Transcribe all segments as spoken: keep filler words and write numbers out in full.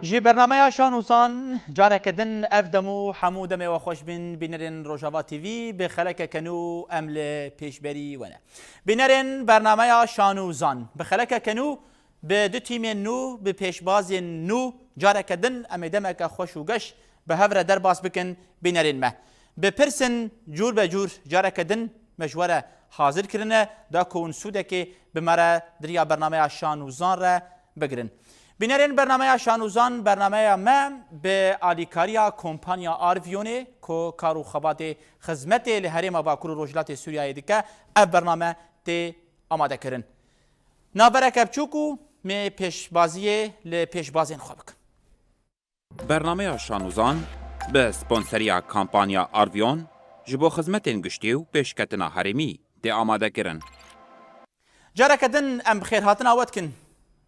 Ji bernameya Şan û Zan careke din ev dem û hemû demê we xweş bin, bînerên Rojava T V, bi xelekeke nû em li pêşberî we ne. Bînerên bernameya Şan û Zan, bi xelekeke nû, bi du tîmên nû, bi pêşbazên nû, careke din em ê demeke xweş û geş bi hev re derbas bikin bînerên me. Bi pirsên cûr be cûr careke din me ji we re hazir kirine, da ku hûn sûdekê bi me re di riya bernameya Şan û Zan re bigirin. Bînerên bernameya Şan û Zan, bernameya me bi alîkariya kompanya Arvionê ku kar û xebatê xizmetê li herêma Bakur û Rojhilatê Sûriyeyê dike, ev bername tê amadekirin. Navbereke biçûk û me pêşbaziyê li pêşbazên xwe bikin. Bernameya Şan û Zan bi sponseriya kampanya Arvion ji bo xizmetên giştî û pêşketina herêmî tê amadekirin. Careke din em bi xêrhatina we dikin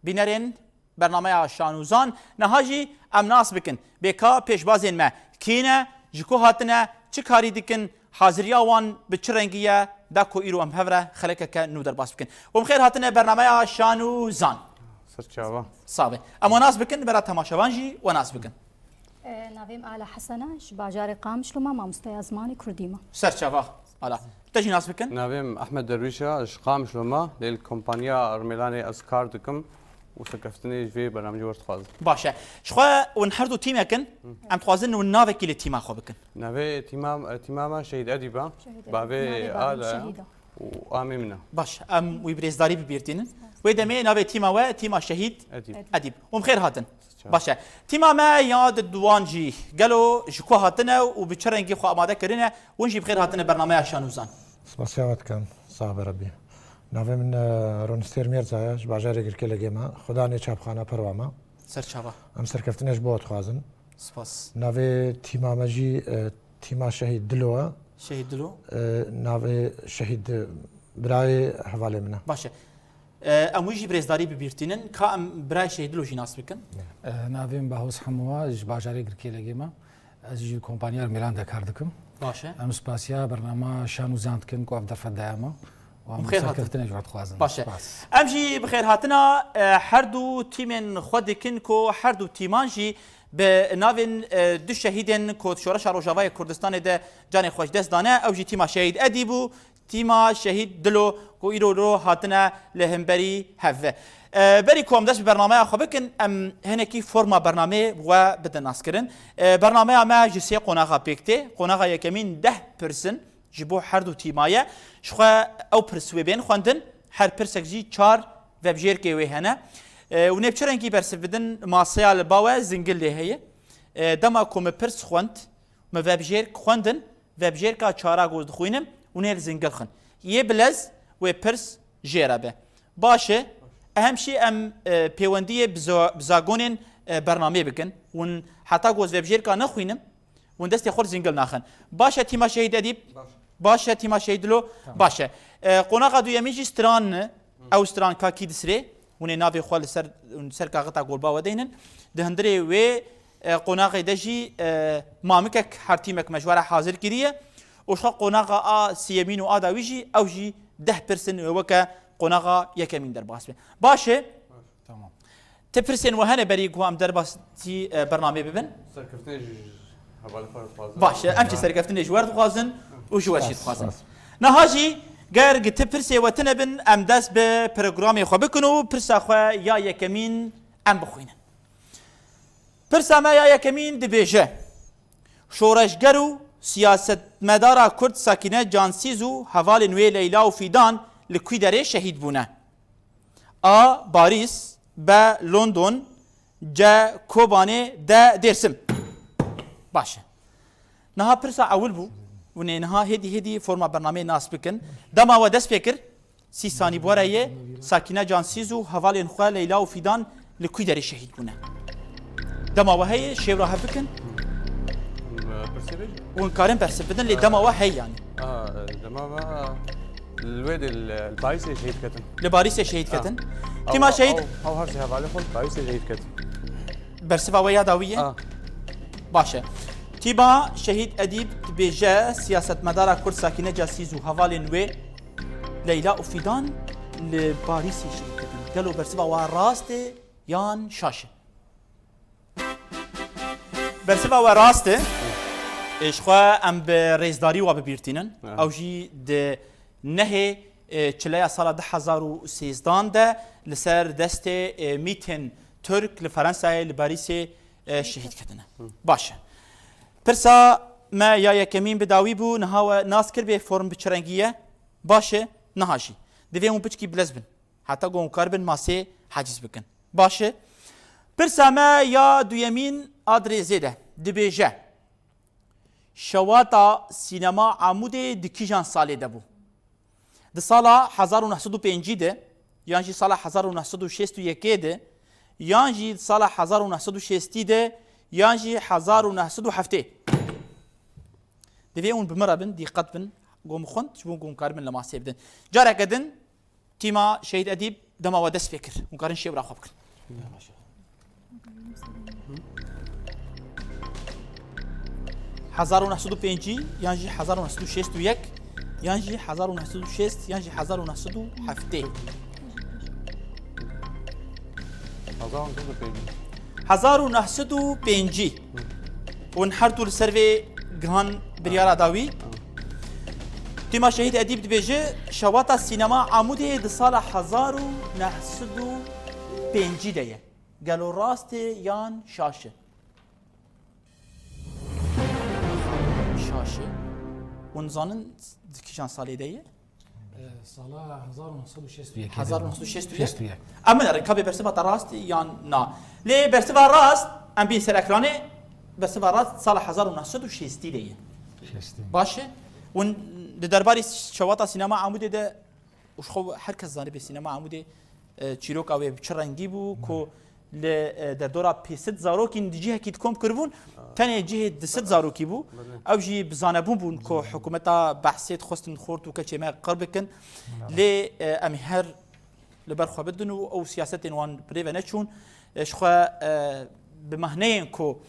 bînerên bernameya Şan û Zan. Niha jî em nas bikin bêka pêşbazên me kî ne, ji ku hatine, çi karî dikin, haziriya wan bi çi rengî ye, da ku îro em hev re xelekeke nû derbas bikin. Hûn bi xêr hatine bernameya Şan û Zan. Ser çava. Sabe. Em we nas bikin, bera temaşevan jî we nas bikin. E, navê min Ala Hesen e, ji bajarê Qamişlo me, mamosteya zimanê kurdî me. Ser çava, Ala. Te jî nas bikin. Navê min Ehmed Derwîş e, ji Qamişlo me, lê li kompaniya Rmêlanê ez kar dikim û serkeftinê ji vê bernameyê werdixwazim. Baş e. Ji xwe hûn her du tîmek in, em dixwazin hûn navekî li tîma xwe bikin. Navê tîma, tîma me Şehîd Edîb e. Şehîd Edîb. Bavê Navê bavê Ala ye. Şehîd e. û amê min e. Baş, em wî bi rêzdarî bi bîr tînin. Wê demê navê tîma we, tîma Şehîd Edîb. Edîb. Hûn bi xêr hatin. Çawa. Baş e. Tîma me ya di duwan jî gelo ji ku hatine û bi çi rengî xwe amade kirine? Hûn jî bi xêr hatine bernameya Şan û Zan. Spasiya we dikim, sax be Rebbî. Navê min, e, Ronistêr Mîrza ye, ji bajarê Girkêlegê me. Xwedanê çapxana Perwa me. Ser çava. Em serkeftinê ji bo we dixwazin. Spas. Navê tîma me jî, e, tîma Şehîd Dilo e. Şehîd Dilo. E, navê Şehîd, e, birayê hevalê min e. Baş e. E, em wî jî bi rêzdarî bi bîr tînin. Ka em birayê Şehîd Dilo jî nas bikin? E, navê min Bahoz Hemo e, ji bajarê Girkêlegê me. Ez jî kompanya Rmêlan de kar dikim. Baş e. Em spasiya bernama Şan û Zan dikin ku ev derfet daye me. Û em Bi xêr hatin. serkeftinê ji we dixwazin. Baş e. Spas. Em jî bi xêr hatina, e, her du tîmên xwe dikin ku her du tîman jî bi navên, e, du şehîdên ku di Şoreşa Rojavayê Kurdistanê de canê xwe ji dest dane, ew jî tîma Şehîd Edîb û tîma Şehîd Dilo ku îro lo hatine li hemberî hev. E, berî ku em dest bi bernameya xwe bikin, em hinekî forma bernameyê we bidin naskirin. E, bernameya me ji sê qonaxa pêk tê. Qonaxa yekemîn deh pirs in ji bo her du tîma ye. Ji xwe ew pirs wê bên xwendin. Her pirsek jî çar vebjêrkê wê hene. E, û nê bi çi rengî bersiv bidin, maseya li ba we zingil lê heye. E, dema ku min pirs xwend, min vebjêrk xwendin, vebjêrka çara goz dixwînim û nê li zingil xin. Yê bilez wê pirs jê re be. Baş e, ehem jî em, e, pêwendiyê bi zo-, bi zagonên, e, bernameyê bikin. Hûn heta goz vebjêrka nexwînim, hûn destê xwe li zingil naxin. Baş e, tîma Şehîd Edîb? Baş. Baş e, tîma Şehîd Dilo? Tamam. Baş e. E, qonaxa duyemîn jî stran e. Ew stranka kî disirê? Hûn ê navê xwe li ser, ser kaxita golba we deynin. Di hundirê wê, e, qonaxê de jî, e, mamikek her tîmek me ji we re hazir kiriye. Û ji xwe qonaxa a siyemîn û a dawî jî, ew jî deh pirs in wê weke qonaxa yekemîn derbas be. Baş e? Tamam. Ti pirsên we hene berî ku em derbasî, e, bernamê bibin? Serkeftinê ji hevalê xwe dixwazin. Baş e, em jî serkeftinê ji we dixwazin û ji we jî Spas, dixwazin. spas. Niha jî ger gi ti pirsê we tine bin, em dest bi programê xwe bikin û pirsa xwe ya yekemîn em bixwînin. Pirsa me ya yekemîn dibêje, şoreşger û siyasetmedara Kurd Sakîne Cansîz û hevalên wê Leyla û Fîdan li kwî derê şehîd bûne? A. Parîs. B. London. C. Kobanê. D. Dêrsim. Baş e. Niha pirsa ewil bû. Hûn ê niha hêdî hêdî forma bernameyê nas bikin. Dema we dest pê kir, sî sanî bi we re ye. Sakîne Cansîz û hevalên xwe Leyla û Fîdan li kwî derê şehîd bûne? Dema we heye, şêwra hev bikin. Pirsê bêjî? Hûn karin bersiv bidin, lê dema we heye yanî. A, dema me, li wê de li, li Parîsê şehîd ketin. Li Parîsê şehîd A. ketin. Ew, Tîma ew, şehîd ew, ew her sê hevalê xwe li Parîsê şehîd ketin. Bersiva we ya dawî ye? A. Baş e. Tîma Şehîd Edîb dibêje, siyasetmedara Kurd Sakîne Cansîz û hevalên wê Leyla û Fîdan li Parîsê şehîd ketin. Gelo bersiva we rast e yan şaş e? Bersiva we rast e. Ê, ji xwe em bi rêzdarî we bibîrtînin. Ha. Ew jî di nehê, e, çileya sala du hezar û sêzdan de li ser destê, e, Mîtên Tirk li Ferensayê, li Parîsê, e, şehîd ketine. Baş e. Pirsa me ya yekemîn bi dawî bû, niha we nas kir bê form bi çi rengî ye? Baş e, niha jî. Divê hûn piçkî bilez bin. Heta ku hûn karibin masê haciz bikin. Baş e. Pirsa me ya duyemîn a dirêzê de dibêje, Şewata Sînema Amûdê di kîjan salê de bû? Di sala hezar û neh sed û pêncî de, yan jî sala hezar û neh sed û şêst û yekê de, yan jî di sala hezar û neh sed û şêstî de, yan jî hezar û neh sed û heftê. Divê hûn bi min re bin, dîqet bin, ku min xwend, ji bo ku hûn karibin li masê bidin. Careke din, Tîma Şehîd Edîb dema we dest pê kir. Hûn karin şêwra xwe bikin. Hezar û neh sed û pêncî yan jî hezar û neh sed û şêst û yek yan jî hezar û neh sed û şêst yan jî hezar û neh sed û heftê. Hezar û neh sed û pêncî. Hezar û neh sed û pêncî. Hûn her du li ser vê gihan biryara dawî. Tîma Şehîd Edîb dibêje, Şewata Sînema Amûdê di sala hezar û neh sed û pêncî de ye. Gelo rast e yan şaş e? Şaş e. Hûn zanin di kîjan salê de ye? Sala hezar û neh sed û şêst û yek. Hezar û neh sed û şêst û yek. Şêst û yek. Em binerin, ka bê bersiva te rast yan na. Lê bersiva rast, em bîn ser ekranê, bersiva rast sala hezar û neh sed û şêstî de ye. Şêstî. Baş e. Hûn di derbarê Şewata Sînema Amûdê de, û ji xwe her kes zanibê Sînema Amûdê, e, çîroka wê bi çi rengî bû, ku li, e, derdora pênc sed zarokîn di cihekî dikom kiribûn, tenê cihê du sed zarokî bû. Belê. Ew jî bi zanebûn bûn ku hikûmeta Behsê dixwestin xort û keçê me qir bikin. Belê. Lê, e, em ê her li ber xwe bidin û ew siyasetên wan bi rê ve neçûn. E, ji xwe, e, bi mehneyên ku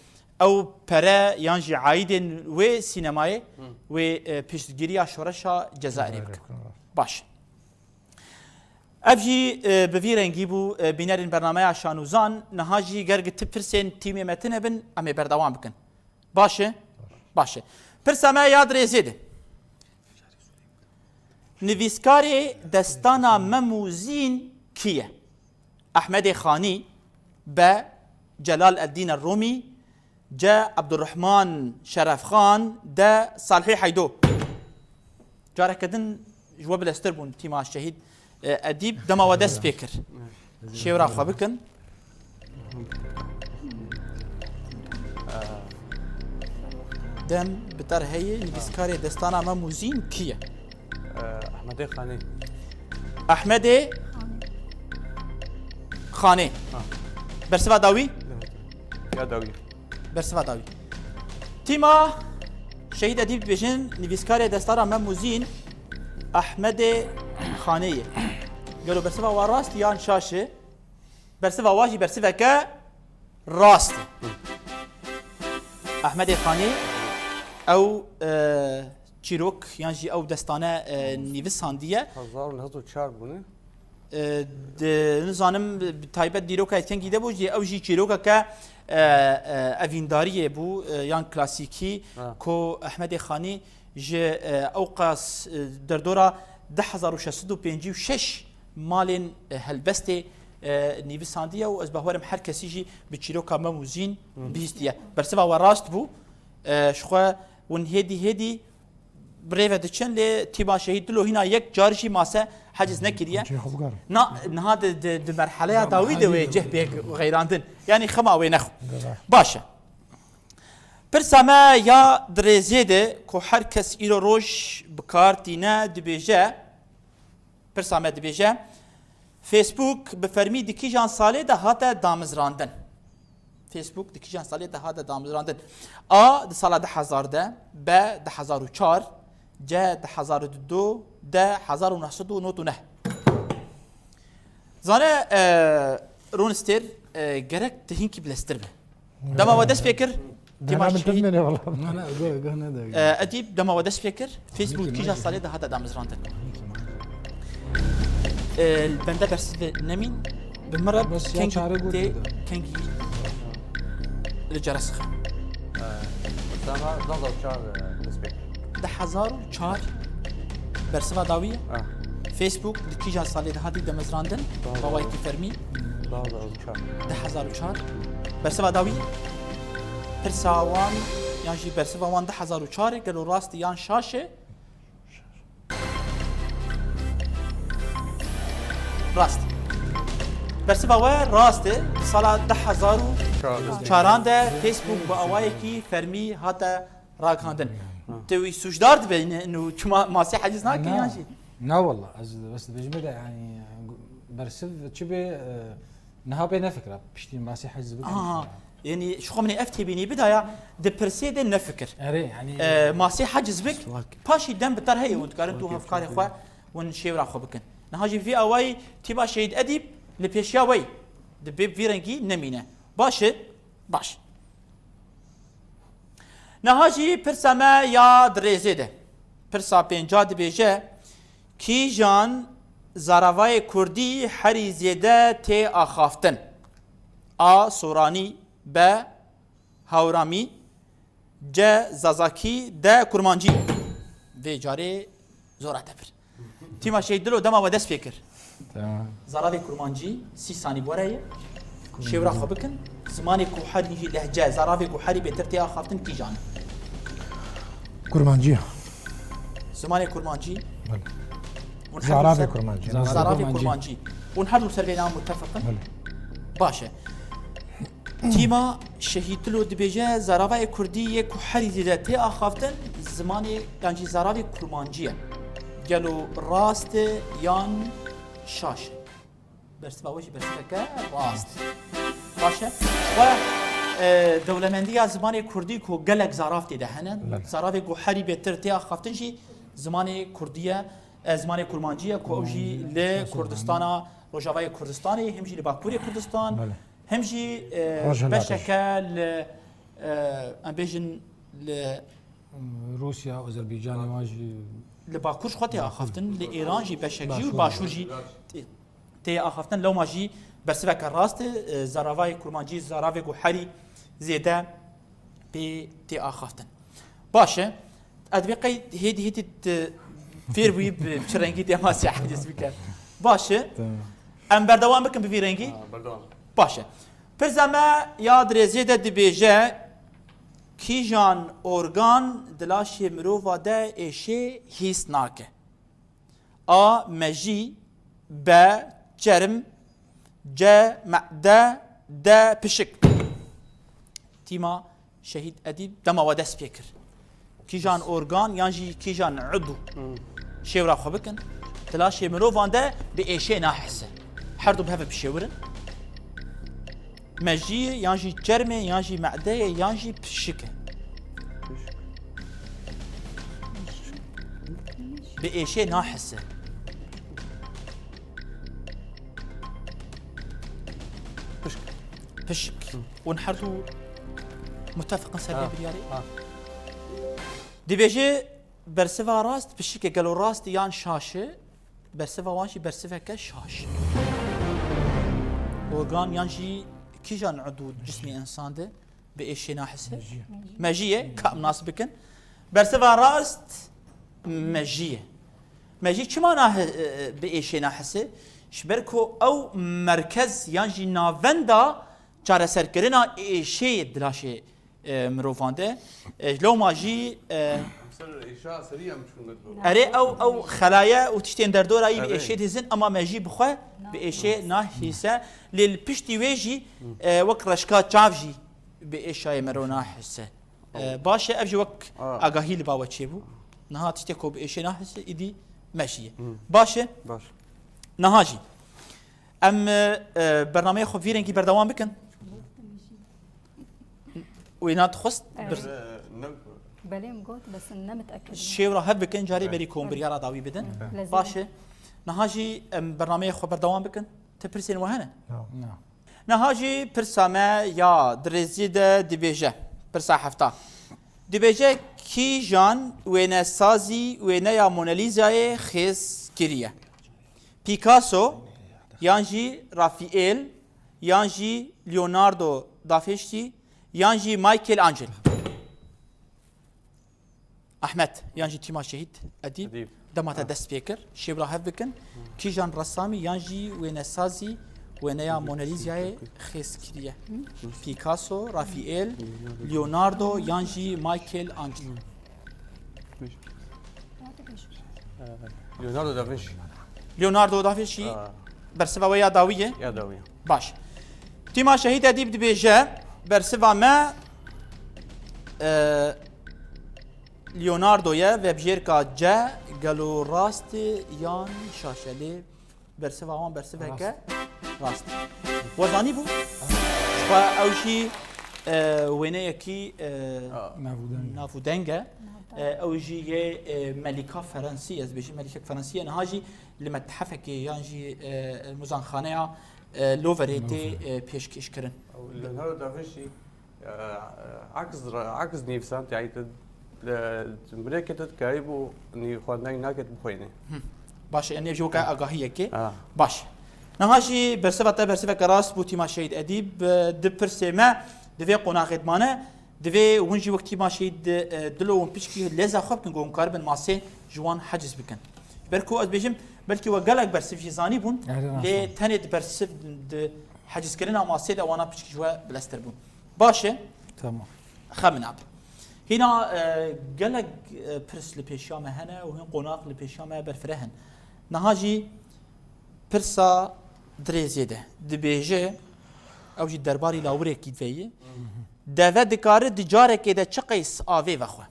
ew pere yan jî aîdên wê sînemayê, Hı. wê, e, piştgiriya şoreşa Cezayirê bikin. Baş. Ev jî, e, bi vî rengî bû, e, bînerên bernameya Şanûzan, niha jî ger gi ti pirsên tîmê me tune bin, em ê berdewam bikin. Baş e? Baş e. Pirsa me ya dirêzê de. Nivîskarê destana Mem û Zîn kî ye? Ehmedê Xanî, B. Celal Eddîn Rûmî, C. Ebdurrehman Şerefxan, D. Salihê Heydo. Careke din ji we bileztir bûn tîma Şehîd, e, Edîb. Dema we dest pê kir. Şêwra xwe bikin. Dem bi te re heye, nivîskarê destana Mem û Zîn kî ye? Ehmedê Xanî. Ehmedê Xanê. Ha. Bersiva dawî? Ya dawî. Bersiva dawî. Tîma Şehîd Edîb dibêjin, nivîskarê destana Mem û Zîn Ehmedê Xanê ye. Gelo bersiva wa rast yan şaş e? Bersiva wa jî bersiveke rast e. Ehmedê Xanî ew, e, çîrok yan jî ew destane, e, nivîsandiye. Hezar û neh sed û çar bûne. E, di, nizanim bi taybet dîroka kengî de bû jî, ew jî çîrokeke, e, e, evîndariyê bû, e, yan klasîkî Ha. ku Ehmedê Xanî ji, e, ew qas, e, derdora du hezar û şeş sed û pêncî û şeş malên, e, helbestê, e, nivîsandiye û ez bawer im her kesî jî bi çîroka Mem û Zîn Hı. bihîstiye. Bersiva we rast bû. E, ji xwe hûn hêdî hêdî bi rê ve diçin, lê tîma Şehîd Dilo hîna yek car jî mase haciz nekiriye. Çê xwe bigarim. Na, niha di, di, di merheleya dawî de wê cih bê xeyrandin. Yanî xema wê nexwe. Baş e. Pirsa me ya dirêzê de ku her kes îro roj bi kar tîne dibêje, pirsa me dibêje, Facebook bi fermî di kîjan salê de hate damizrandin? Facebook di kîjan salê de hate damizrandin? A, di sala du hezar de, B, du hezar û çar, C, du hezar û du, D, hezar û neh sed û nod û neh. Zane, e, Ronistêr, e, gerek tu hinkî bileztir be. Dema we dest pê kir, Dema Tîma min Şehîd, tindine wala. Na, na, go, go, ne de. E, Edîb, dema we dest pê kir, Facebook kîja salê de hate damizrandin? E, bende bersiv nemîn, bi min re Bes ya kengî çare got tê, de. Kengî li cere sixe. Dema du hezar û çar, e, dest pê kir. Du hezar û çar. Bersiva dawî ye. Ah. Facebook li kîjan salê de hatî demezrandin? Du hezar. Bawayekî fermî. Du hezar û çar. Du hezar û çar. Bersiva dawî ye. Pirsa wan yan jî bersiva wan du hezar û çar e, gelo rast e yan şaş e? Rast. Bersiva we rast e. Sala du hezar û çaran de Facebook bi awayekî fermî hate ragihandin. Ha. Tu wî sûcdar dibînî û çima masî heciz nake Na. yan jî? Na walla, ez bes dibêjime de, yanî, bersiv çi bê, e, niha bê nefikira, piştî masî heciz bikin. Aha. Yanî, ji xwe min ê ev têbînî bidaya, di pirsê de nefikir. Erê, yanî E, masî heciz bik, Swak. paşî dem bi te re heye û dikarin tu Swak, hevkarê swak. xwe win şêwra xwe bikin. Niha jî vî awayî tîma Şehîd Edîb li pêşiya we yî. Dibê bi vî rengî nemîne. Baş e? Baş. Niha jî pirsa me ya di rêzê de. Pirsa pênca dibêje, kîjan zaravayê kurdî herî zêde tê axaftin? A. Soranî. B. Hawramî. C. Zazakî. D. Kurmancî. Vê carê zora te pir. Tîma Şehîd Dilo dema we dest pê kir. Tamam. Zaravê kurmancî sî sanî bore ye. Şêwra xwe bikin. Zimanê ku herî jî lehce, zaravê ku herî bêtir tê axaftin kîjan e? Kurmancî. Zimanê kurmancî. Belê. Hûn her du Zaravê ser-, kurmancî. Zaravê Zaravê kurmancî. kurmancî. Hûn her du ser vê navê mutefiq in? Belê. Baş e. Tîma Şehîd Dilo dibêje, zaravayê kurdî yê ku herî zêde tê axaftin, zimanê yan jî zaravê kurmancî ye. Gelo rast e yan şaş e? Bersiva we jî bersiveke rast. Baş e. Xwe, e, dewlemendiya zimanê kurdî ku gelek zarav tê de hene, Belê. zaravê ku herî bêtir tê axaftin jî zimanê kurdî ye, e, zimanê kurmancî ye ku ew jî Kurmancî, li sesê Kurdistana, Rojavayê Kurdistanê, him jî li Bakurê Kurdistan, Belê. him jî, e, Rojhilatê. beşeke li, e, em bêjin li Rûsya, Azerbaycanê wan jî li Bakur ji xwe tê Bakur. axaftin, li Îran jî beşek jî û Başûr. Başûr jî tê, tê axaftin. Lewma jî bersiveke rast e, e, zaravayê kurmancî, zaravê ku herî zêde pê tê axaftin. Baş e. Ez dibê qey hêdî hêdî tu fêr bûyî bi çi rengî dema sê hediz bike. Baş e. Tamam. Em berdewam bikin bi vî rengî. Ha, berdewam. Baş e. Pirsa me ya dirêzê de dibêje, kîjan organ di laşê mirova de êşê hîs nake? A. Mejî. B. Çerm. C. Mede. D. Pişik. Tîma Şehîd Edîb dema we dest pê kir. Kîjan organ yan jî kîjan udû? Hmm. Şêwra xwe bikin. Di laşê mirovan de bi êşê nahise. Her du bi hev bişêwirin. Mejiyê yan jî çermê yan jî medeyê yan jî pişikê. Bi êşê nahise. Pişk. Pişk. Hı. Hûn her du mutefiqin ser vê Ha. biryarê? Ha. Dibêje bersiva rast pişik e, gelo rast e yan şaş e? Bersiva wan jî bersiveke şaş. Organ yan jî kîjan udû cismê însan de bi êşê nahise? Mejiyê. Mejiyê, ka em nas bikin. Bersiva rast mejiyê. Mejî çima nahi-, bi êşê nahise? Ji ber ku ew merkez yan jî navenda çareserkirina êşê ye di laşê e, mirovan de. E, lewma jî, e, Ser êşa serî em çûn derdo. Erê, ew, ew xelaye û tiştên derdora yî bi Erê. êşê dizin, ema mejî bi xwe bi êşê nahîse. Lê li piştî wê jî, e, wek reşka çav jî bi êşayê mero nahîse. E, baş e, ev jî wek A. agahî li ba we çêbû. Niha tiştê ku bi êşê nahîse, îdî mejî ye. Hı. Baş e. Baş. Niha jî. Em, e, bernameyê xwe vî rengî berdewam bikin. Wê na dixwest Evet. bir Belê min got, bes ne mitekid. Şêwra hev bikin, carê Evet. berî kombiryara dawî bidin. Evet. Lezî Baş e. Niha jî em bernameyê xwe berdewam bikin. Ti pirsên we hene? Na. Na. Niha jî pirsa me ya dirêzî de dibêje. Pirsa hefta. Dibêje kîjan wênesazî wêneya Mona Lisayê xêz kiriye? Picasso, yan jî Rafael, yan jî Leonardo da Vinci, yan jî Michelangelo. Ahmet, yan jî tîma Şehîd Edîb, Edîb. Dema te dest pê kir, şêwra hev bikin. Kîjan ressamî yan jî wênesazî wêneya Mona Lisayê xêz kiriye? Picasso, Rafael, Leonardo yan jî Michelangelo? Leonardo da Vinci. Leonardo da Vinci. Aa. Bersiva we ya dawî ye? Ya dawî ye. Baş. Tîma Şehîd Edîb dibêje, bersiva me, e, Leonardo ye, vebjêrka C, gelo rast e yan şaş e? Lê bersiva wan bersiveke rast. Rast. We zanîbû? Xwe ew jî, e, wêneyekî, e, Aa. Nav û deng e. Nav û deng e. E, ew jî yê, e, Melîka Ferensî, ez bêjim Melîkek Ferensî ye. Niha jî li metehefekê yan jî, e, muzanxaneya, e, Louvreê tê, Louvre. E, pêşkêş kirin. Leonardo da Vinci, e, e, aks, aks nivîsand, yani te, e, mireke te dikarîbû nî xwendeng naket bixwînî. Hı. Baş e, em ê jî weke agahiyekê. Ha. Baş. Niha jî bersiva te bersiveke rast bû, tîma Şehîd Edîb, e, di pirsê me, di vê qonaxê dimane. Divê hûn jî wek tîma Şehîd, e, Dilo hûn piçkî lêza xwe bikin ku hûn karibin masê ji wan heciz bikin. Ber ku ez bêjim, belkî we gelek bersiv jî zanîbûn, Erê rast lê e. Tenê di bersiv, di hecizkirina masê de wana piçkî ji we bileztir bûn. Baş e? Tamam. Xem nabe. Hîna, e, gelek, e, pirs li pêşiya me hene û hin qonax li pêşiya me berfireh in. Niha jî pirsa dirêzê de dibêje, ew jî derbarî lawirekî veyî. Deve dikare di carekê de çi qeys avê vexwe?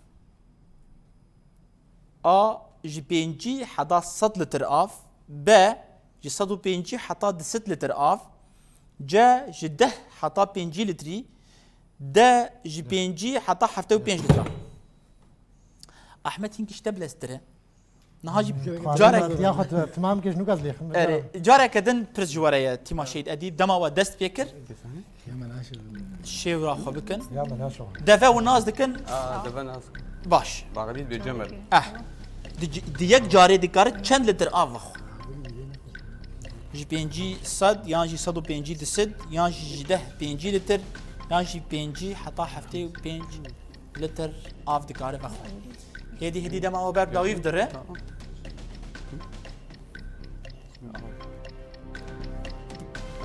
A, ji pêncî heta sed litr av, B, ji sed û pêncî heta du sed litr av, C, ji deh heta pêncî litrî, D, ji pêncî heta heftê û pênc litr av. Ahmet hîn gişte bileztir e. Niha jî carek. Ya xwe tu, tamam ke ji nûka ez lêxim. Erê, careke din pirs ji we re ye, tîma Şehîd Edîb, dema we dest pê kir. Şêwra xwe bikin. Ya me naşo. Deve û nas dikin. Aa, deve nas. Baş. Baxilî bê cemel. Eh. Di, di yek carê dikare çend litr av vexwe? Ji pêncî sed, yan jî sed û pêncî du sed, yan jî ji deh pêncî litr, yan jî pêncî heta heftê û pênc litr av dikare vexwe. Hêdî hêdî dema we ber dawî diri. Tamam.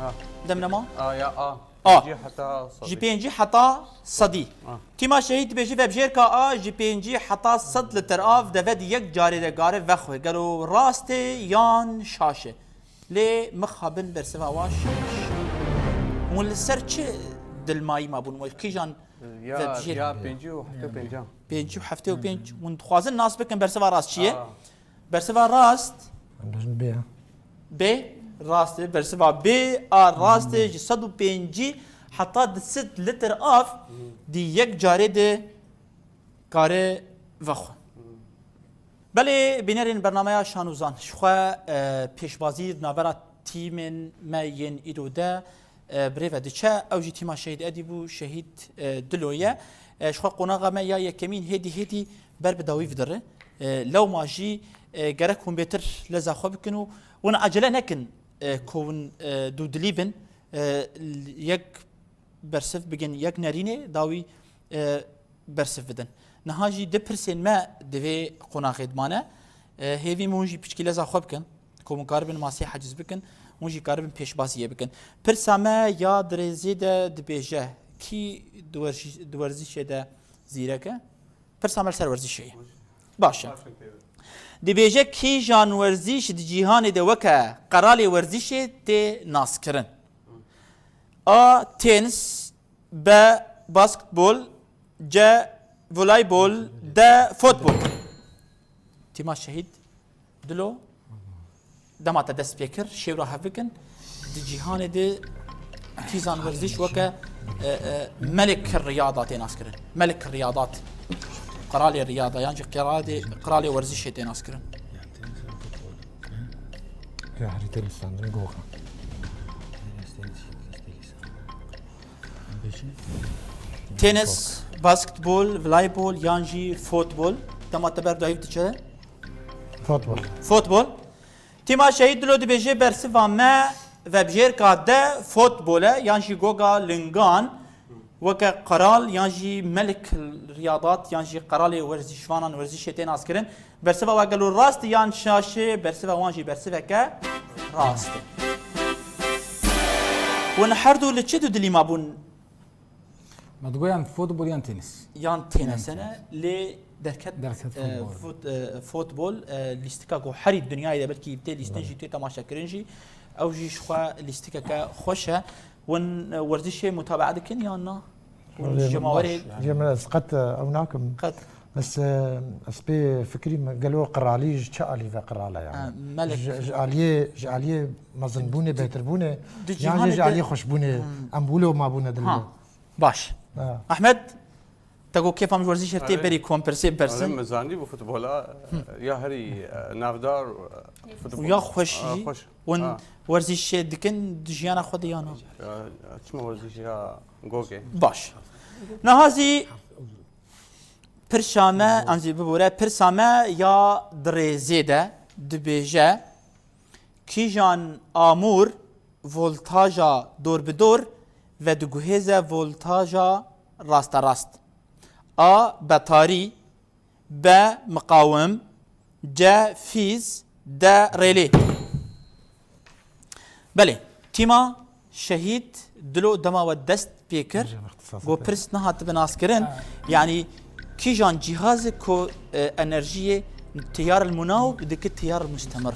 Ah. Dem nema? A ya A. A. Pêncî heta sedî. Ji pêncî heta sedî. A. Tîma Şehîd dibêje vebjêrka A ji pêncî heta sed liter av deve di yek carê de kare vexwe. Gelo rast e yan şaş e? Lê mixabin bersiva wa şaş. Hûn li ser çi dilmayî mabûn? We kîjan Ya, vebjêr? Ya pêncî û heftê û pênc. Pêncî û heftê û pênc. Hûn dixwazin nas bikin bersiva rast çi ye? A. Bersiva rast. Em dibêjin B. B rast e. Bersiva B a rast e. Ji sed û pêncî heta du sed liter av di yek carê de kare vexwe. Belê bînerên bernameya Şan û Zan, ji xwe, e, pêşbazî di navbera tîmên me yên îro de, e, bi rê ve diçe. Ew jî tîma Şehîd Edîb û Şehîd, e, Dilo ye. E, ji xwe qonaxa me ya yekemîn hêdî hêdî ber bi dawî vidire. E, lewma jî, e, gerek hûn bêtir leza xwe bikin û hûn ecele nekin, e, ku hûn, e, dûdilî bin. E, yek bersiv bigin yek nerînê, dawî, e, bersiv bidin. Niha jî di pirsên me di vê qonaxê dimane. E, hêvî min hûn jî piçkî leza xwe bikin, ku hûn karibin masê heciz bikin, hûn jî karibin pêşbaziyê bikin. Pirsa me ya dirêzê de dibêje, kî di werjî-, di werzîşê de zîrek e? Pirsa me li ser werzîşê ye. Baş e. Dibêje kîjan werzîş di cîhanê de weke qeralê werzîşê tê naskirin? A. Tênis, B. Basketbol, C. Voleybol, D. Fotbol. Tîma Şehîd Dilo, dema te dest pê kir, şêwra hev bikin. Di cîhanê de kîjan werzîş weke, e, e, melek riyada tê naskirin. Melek riyadat. Qiralê riyada, yan jî qiralê, qiralê werzîşê tê naskirin. Ya herî tênis standin goxa. Tênis, basketbol, voleybol yan jî fotbol. Dema te ber dayîv diçe? Fotbol. Fotbol. Tîma Şehîd Dilo dibêje bersiva me vebjêrka de fotbol e yan jî goga lingan. Weke qeral yan jî melik riyadat yan jî qeralê werzîşvanan werzîşê tê naskirin. Bersiva we gelo rast e yan şaş e? Bersiva wan jî bersiveke rast e. Hûn her du li çi du dilî mabûn? Me digot yan futbol yan tenis. Yan tenis e ne, lê derket, Derket e, futbol. fut-, e, futbol, e, lîstika ku herî dinyayê de belkî tê lîstin jî tê temaşekirin jî, ew jî ji xwe lîstikeke xweş e. Hûn, e, werzîşê mutabaa dikin yan na? Hûn Öyle cemawerê baş. Cem, ez qet, e, ew nakim. Qet. Bes, e, ez pê fikirî me, gelo qiralî ji çi alî ve qiral e yani? Ha, melek. Ji, ji aliyê, ji aliyê mezinbûnê, bêhtirbûnê, di yan jî cîhanê ji de aliyê xweşbûnê, Hmm. em wilo mabûne Ha, dillo. baş. Ha. Ahmet, te got kêfa min ji werzîşê tê Erê. berî kom pirsê Erê, bersin. min zanî bu futbola, ya herî, e, navdar, e, futbol. Û ya xweş Ha, jî. xweş. Hûn Ha. werzîşê dikin di jiyana xwe de ya na? Ya, ya, çima werzîş ya gogê? Baş. Niha zî pirsa me, an zî bibore, pirsa me ya di rêzê de dibêje, kîjan amûr voltaja dor bi dor vediguhêze voltaja rasterast? A, betarî, B, miqawim, C, fîz, D, rêlê. Belê, tîma Şehîd Dilo dema we dest pê kir, Hocam, ixtisas got e. pirs nehatibe naskirin. Ha. Yanî kîjan cîhazê ku, e, enerjiyê teyar el munawib dike teyar el mustemir.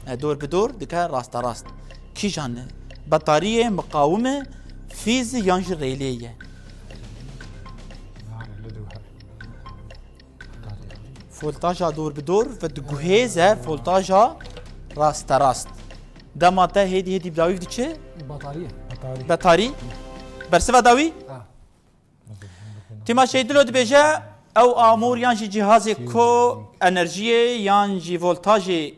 E, dor bi dor dike rasterast. Kîjan e? Betariyê, miqawim e, fîz e yan jî rêlê ye? Yani, ne diyor? Voltaja dor bi dor vediguhêze voltaja rasterast. Dema te hêdî hêdî bi dawî diçe? Batarî. Batarî. Betarî. Bersiva dawî? Ha. Tîma Şehîd Dilo dibêje, ew amûr yan jî cîhazê ku enerjiyê yan jî voltajê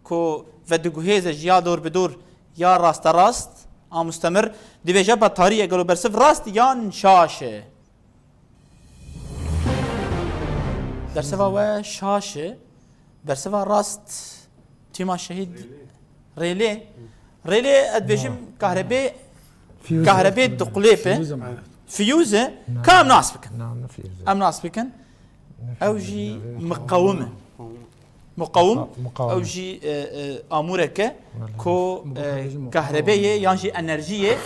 ku vediguhêze ji ya dor bi dor ya rasterast a mustemir, dibêje betarî ye. Gelo bersiv rast yan şaş e? Bersiva we şaş e. Bersiva rast tîma Şehîd rêlê. Rêlê ez dibêjim kahrebê, Fiyûz. kahrebê diqulêpe. Fiyûz ama. Fiyûz e. Na, Ka em nas bikin. na, ne fiyûz e. Em nas bikin. Ne Ew fiyûz e, jî ne fiyûz e. miqawim e. Muqawim, Muqa-, muqawim. ew jî, e, e, amûreke Belê. ku, Muqawim e, jî muqawim. kahrebeyê yan jî enerjiyê,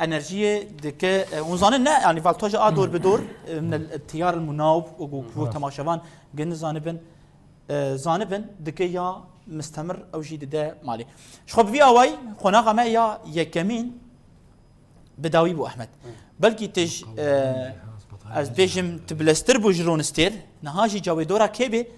enerjiyê dike, e, hûn zanin ne, yanî voltaja a dor bi dor, e, min el tiyar el munawib û ku, ku Rast. temaşevan gin zanibin, e, zanibin dike ya mistemir ew jî dide malê. Ji xwe bi vî awayî qonaxa me ya yekemîn, bi dawî bû Ehmed. Belkî tij, e, ez bêjim tu bileztir bû ji Ronistêr. Niha jî ca wê dora kê bê?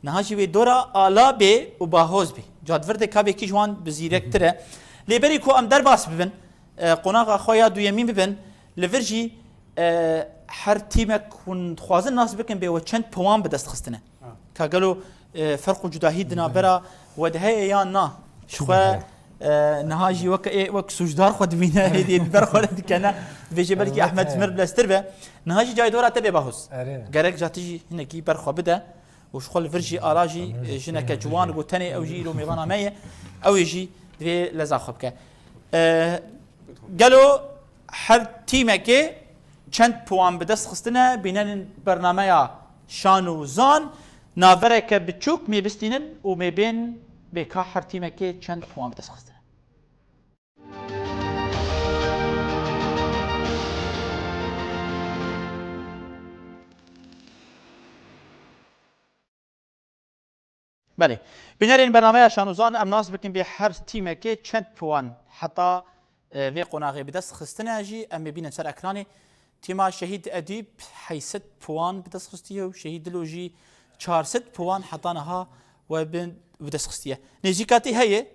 Niha jî wê dora Ala bê û Bahoz bê. Ca di vir de ka bê kî ji wan bi zîrektir e. Lê berî ku em derbas bibin, e, qonaxa xwe ya duyemîn bibin, li vir jî, e, her tîmek hûn dixwazin nas bikin bê we çend puwan bi dest xistine. Ha. Ka gelo, e, ferq û cudahî di navbera we de heye yan na? Ji xwe, e, niha jî wek, ê, wek sûcdar xwe dibîne, hêdî di ber xwe re dikene. Vêjê belkî Elbet Ehmed ji heye. min bileztir be. Niha jî cayê dora te bê Bahoz. Erê. Gerek ca tu jî hinekî ber xwe bide û ji xwe li vir jî Ala jî, Tamam. e, jineke ciwan got tenê ew jî îro mêvana me ye. Ew ê jî divê leza xwe bike. E, gelo her tîmekê çend puan bi dest xistine, bînenin bernameya Şan û Zan, navereke biçûk mê bistînin û mê bên bê ka her tîmekê çend puan bi dest xistine. Belê. Bînerên bernameya Şan û Zan, em nas bikin bê her tîmekê çend puan heta, e, vê qonaxê bi dest xistine jî em ê bînin ser ekranê. Tîma Şehîd Edîb heyşt puan bi dest xistiye û Şehîd Dilo jî çar sed puan heta niha we bin bi dest xistiye. Nêzîkatî heye.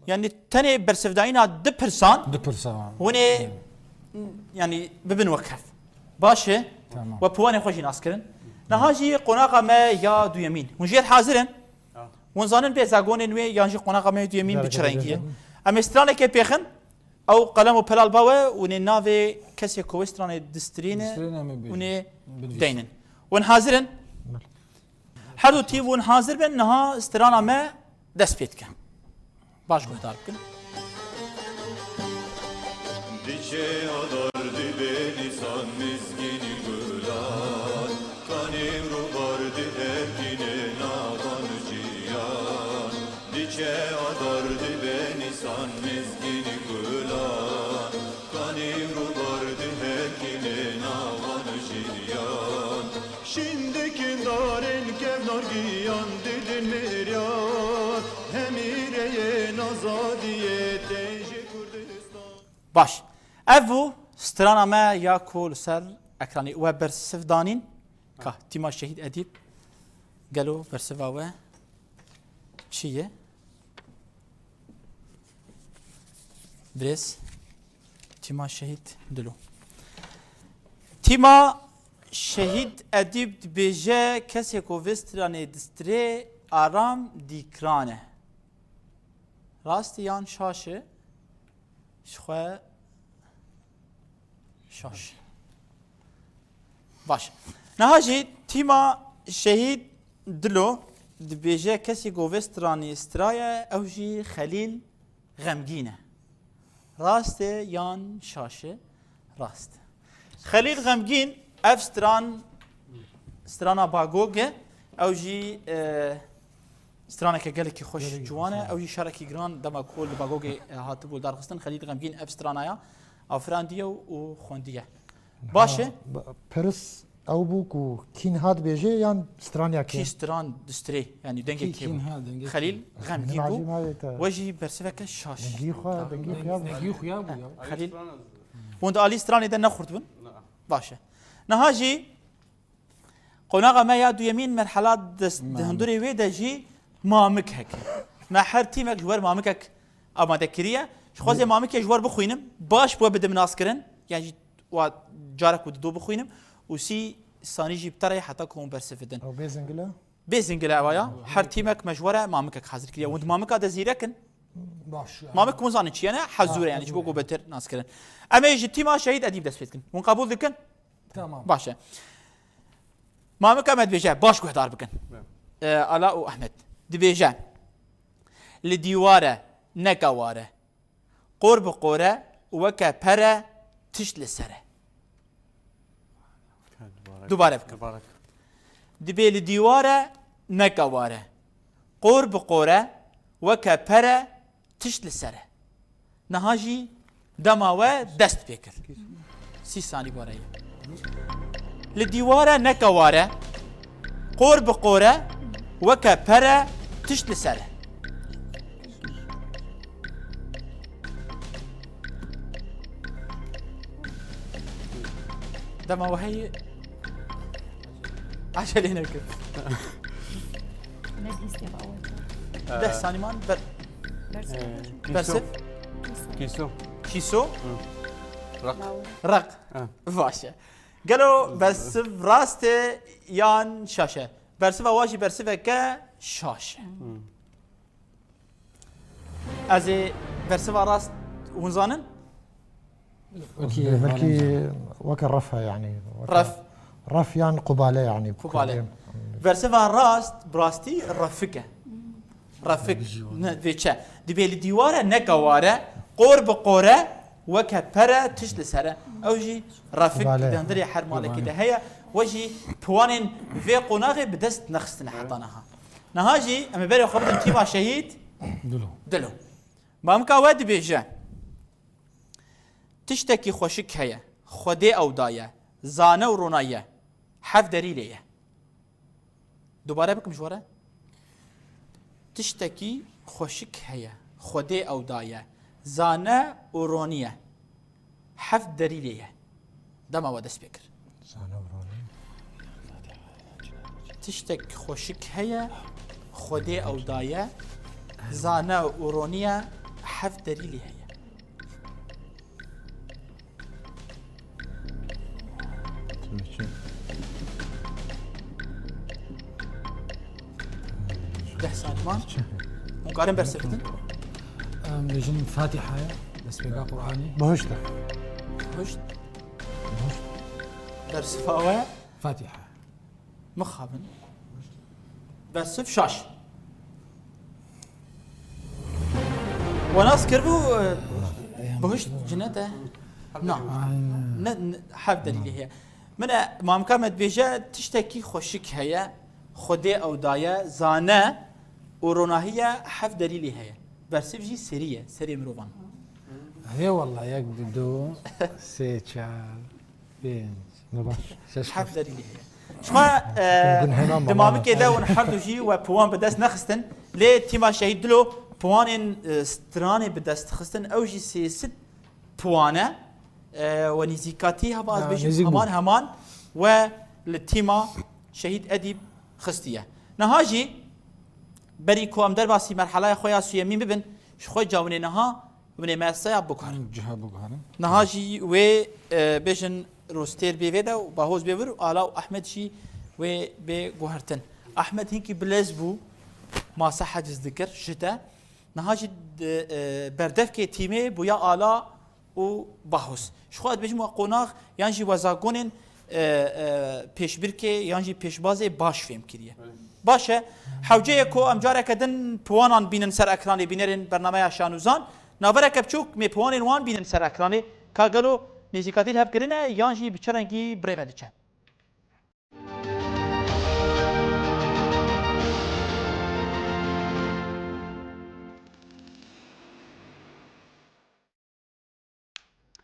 Yani tenê bersivdayîna du pirsan. Du pirsan. Hûn ê, yani bibin wek hev. Baş e. Tamam. We puanê xwe jî nas kirin. Niha jî qonaxa me ya duyemîn. Hûn jê hazir in? Ha. Hûn zanin bê zagonên wê yan jî qonaxa me ya duyemîn bi çi rengî ye? Em ê stranekê pêxin. Ew qelem û pelal bawe û nê navê kesê ku wê stranê distrîne Distrîne em ê bêjin. û nê Binivîsin. deynin. Hûn hazir in? Belê. Her du tîm hûn hazir bin, niha strana me dest pê dike. Baş guhdar bikin. Diçe o dor di Bê nîsan mizgînî gulan, kanî rûbar di herkînê navan jiyan. Diçe adar di bê nîsan mizgînî gulan, kanî rûbar di herkînê navan jiyan. Şîn dikin darên kevnar giyan didin miryan, hemî reyên azadiyê tên ji Kurdistan. Baş. Ev bû strana me ya ku li ser ekranê we bersiv danîn. Ka, tîma Şehîd Edîb, gelo bersiva we çi ye? Birêz, tîma Şehîd Dilo. Tîma Şehîd Edîb dibêje, kesê ku vê stranê distrê, aram dîkran e. Rast e yan şaş e? Ji xwe şaş. Baş. Niha jî tîma Şehîd Dilo dibêje, kesî ku vê stranê straye, ew jî Xelîl Xemgîn e. Rast e yan şaş e? Rast. Xelîl Xemgîn, ev stran, strana Bagog e. Ew jî, e, straneke gelekî xweş, gelekî ciwan e. Xweş, e. Ew jî şarekî giran dema ku li Bagogê, e, hatibû darxistin. Xelîl Xemgîn ev strana ya afirandiye û, û xwendiye. Baş e. Ha, ba-, pirs ew bû ku kî niha dibêje yan straniya kê? Kî stran distrê, yanî dengê kê bû? Kî niha dengê kê? Xelîl Xemgîn bû. Min acî nayê te. We jî bersiveke şaş. Dengî xwe, dengî xuya bû. Dengî xuya bû ya. Xelîl. Hûn di alî stranê de nexurt bin? Na. Baş e. Niha jî qonaxa me ya duyemîn merhela di, di, hmm, hundurê wê de jî mamik heke. Me her tîmek ji wer mamikek amade kiriye. Ji xwezê mamikê ji wer bixwînim, baş bi we bidim naskirin. Yan jî wa carek û dido bixwînim û sî sanî jî bi te re heta ku hûn bersivdin. Ew bê zingil e? Bê zingil e ewa ya. Her tîmek me ji we re mamikek hazir kiriye. Hûn di mamika de zîrek in. Baş, yani. Mamik hûn zanin çi ye ne? Hazûr e, ha, yani, ji bo ku betir nas kirin. Em ê ji tîma Şehîd Edîb dest pê dikin. Hûn qebûl dikin? Tamam. Baş e. Mamika me dibêje, baş guhdar bikin. Evet. Ee, Ala û Ehmed. Dibêje, li dîwar e, neke war e. Qor bi qor e, weke pere, tişt li ser e. Dubare bikim. Dubare. Dibê li dîwar e, neke war e. Qor bi qor e, weke pere, tişt li ser e. Niha jî dema we dest pê kir. Sî sanî bore ye. Li dîwar e, neke war e. Qor bi qor e, weke pere, tişt li ser e. Dema we heye, ecelê nekin. Ne dîstê bi aweta. Deh sanî man ber-, bersiv. Ee, bersiv? Kîso. Kîso. Kîso? Hı. Req. Req. Ha. Baş e. Gelo bersiv rast e yan şaş e? Bersiva wa jî bersiveke şaş e. Hı. Ez ê bersiva rast hûn zanin? Wekî belkî weke ref e, yani, weke ref. Ref yan qubale, yani, qubale. Kurdên. Bersiva rast, bi rastî refik e. Refik, ne, vê çi? Dibê li dîwar e, neke war e, qor bi qor e, weke pere, tişt li ser e. Ew jî refik, qubale, di hundirê her malekî de heye. We jî piwanên vê qonaxê bi dest nexistine heta niha. Niha jî em ê berê xwe bidin tîma Şehîd Dilo. Dilo. Mamika we dibêje, tiştekî xweşik heye, Xwedê ew daye, zane û rona ye, heft derî lê ye. Dubare bikim ji we re. Tiştekî xweşik heye, Xwedê ew daye, zane û ronî ye. Heft derî lê ye. Dema we dest pê kir. Zane û ronî. Tiştek xweşik heye, Xwedê ew daye, zane û ronî ye, heft derî lê heye. Deh sanî man. Hûn karin bersiv bidin? Em bêjin Fatiha ye, destpêka Qur'anê. Bihişt e. Bihişt. Bersiva we? Fatiha. Mixabin. Bersiv şaş. We nas kiribû, e, bihişt cinet e. Na. Aynen. Ne, ne, heft delîlî heye. Min e, Mamika me dibêje tiştekî xweşik heye, Xwedê ew daye, zane û ronahiye heft delîlî heye. Bersiv jî serî ye, serê mirovan. Heye wallah, yek, du, du, sê, çar, pênc. Ne baş. Şeş. Heft delîlî heye. Ji xwe, e, Din hemen di bana. Mamikê de hûn her du jî we piwan bi dest nexistin. Lê tîma Şehîd Dilo piwanên, e, stranê bi dest xistin. Ew jî sê sed piwane, e, we nîzîkatî heba ez Ya, bêjim nêzîk bû. Heman heman we li tîma Şehîd Edîb xistiye. Niha jî berî ku em derbasî merheleya xwe ya suyemîn bibin, ji xwe cawinê niha binê me seya biguherin. Ciha biguherin. Niha jî wê, e, bêjin Rostêr bê vê de û Bahoz bê vir û Ala û Ehmed jî wê bê guhertin. Ehmed hinkî bilez bû, masa heciz dikir ji te. Niha jî di, e, berdevkê tîmê bûya Ala û Bahoz. Ji xwe dibêjim we qonax yan jî we zagonên, e, e, pêşbirkê yan jî pêşbazê baş fêm kiriye. Baş e. Hewce ye ku em careke din piwanan bînin ser ekranê bînerên bernameya Şanûzan. Navereke biçûk mê piwanên wan bînin ser ekranê. Ka gelo nêzîkatî li hev kirine yan jî bi çi rengî bi rê ve diçe?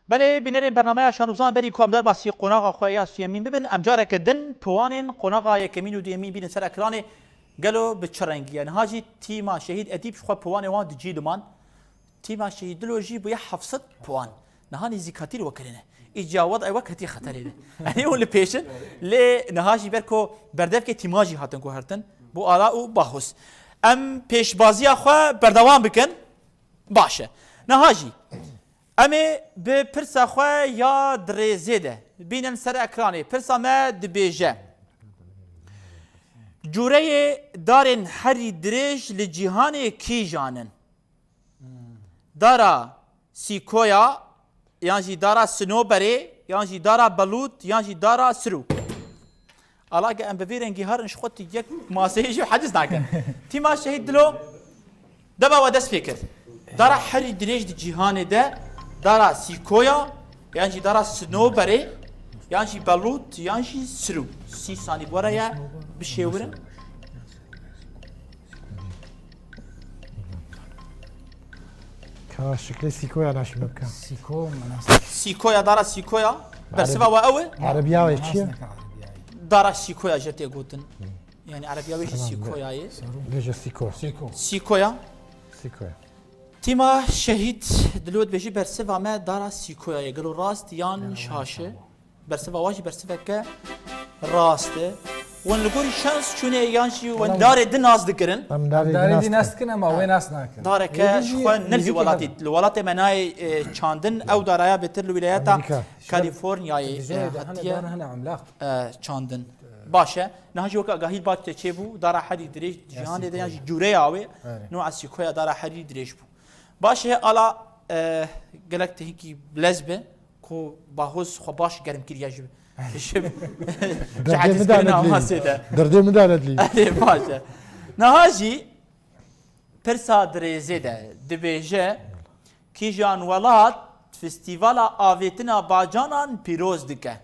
Belê, bînerên bernameya Şanûzan, berî ku em derbasî qonaxa xwe ya suyemîn bibin, em careke din piwanên qonaxa yekemîn û duyemîn bînin ser ekranê. Gelo bi çi rengî ye? Niha jî tîma Şehîd Edîb ji xwe piwanê wan di cî diman. Tîma Şehîd Dilo jî bûye heft sed puan. Niha nêzîkatî li we kirine. Îca wed'ê we ketiye xeterê de. Yanî hûn li pêş in. Lê niha jî ber ku berdevkê tîman jî hatin guhertin. Bo Ala û Bahus. Em pêşbaziya xwe berdewam bikin. Baş e. Niha jî em ê bi pirsa xwe ya dirêzê de bînin ser ekranê. Pirsa me dibêje. Cûreyê darên herî dirêj li cîhanê kîjan in? Dara sîkoya, yan jî dara sinoberê, yan jî dara belût, yan jî dara sirû. Ala ge em bi vî rengî herin ji xwe tu yek maseyê jî heciz nakin. Tîma Şehîd Dilo, dema we dest pê kir. Dara herî dirêj di cîhanê de dara sîkoya, yan jî dara sinoberê, yan jî belût, yan jî sirû. Sî sanî bi we re ye, bişêwirin. Ka şiklê sîkoya naşî me bike. Sîko, me nas neke. Sîkoya, dara sîkoya. Bersiva we ew e? Erebiya wê çi ye? Me nas neke erebiyayê. Dara sîkoya jê tê gotin. Yanî erebiya wê jî Tamam, sîkoya ye. Bêje sîko. Sîko. Sîkoya. Sîkoya. Tîma Şehîd Dilo dibêjî bersiva me dara sîkoya ye. Gelo rast yan şaş e? Bersiva wan jî bersiveke rast e. Wan li gorî şans çûnê yan jî wan darê din nas dikirin. Em darê din nas dikin, em darê din nas dikin, em awê nas nakin. Dareke ji xwe ne li vî welatî. Li welatê me nayê, e, çandin, ew daraya bêtir li wîlayeta Amerîka. Kalîforniyayê, e, hatiye, e, çandin. Baş e. Niha jî weke agahî baş te çêbû, dara herî dirêj cîhanê de yan jî cûreya wê, noa sîkoya dara herî dirêj bû. Baş e, Ala, e, gelek te hinkî bilez be. Ku Bahoz xwe baş germ kiriye ji, ji, ji ecizkirina masê de. Derdê min dane dilî. Erê, baş e. Niha jî pirsa dirêzê de dibêje, kîjan welat Festîvala Avêtina Bacanan pîroz dike?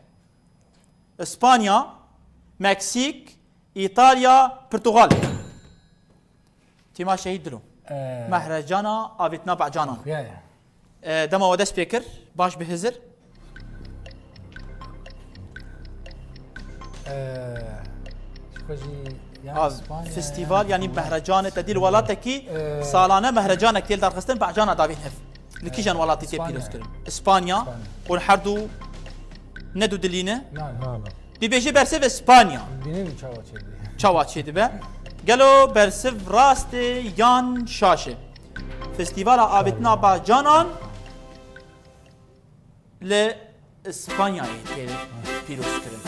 Îspanya, Meksîk, Îtalya, Portugal. Tîma Şehîd Dilo. Ee. Mehrecana avêtina bacanan. Ya, ya. Ee, dema we dest pê kir, baş bi hizir. Ee, ji xwe jî, ya, Av-, Îspanya, festîval, ya, yanî mehrecanê te dî li welatekî, ee, salane mehrecanek tê li darxistin, bacana davên hev. Li kîjan welatî tê pîroz kirin? Îspanya. Îspanya. Îspanya. Hûn her du ne du dilî ne? Na, na. Na, na. Dibêje bersiv Îspanya. Bînin çawa çêdibe. Çawa çêdibe? Gelo bersiv rast e yan şaş e? Festîvala avêtina bacanan li Îspanyayê tê pîroz kirin.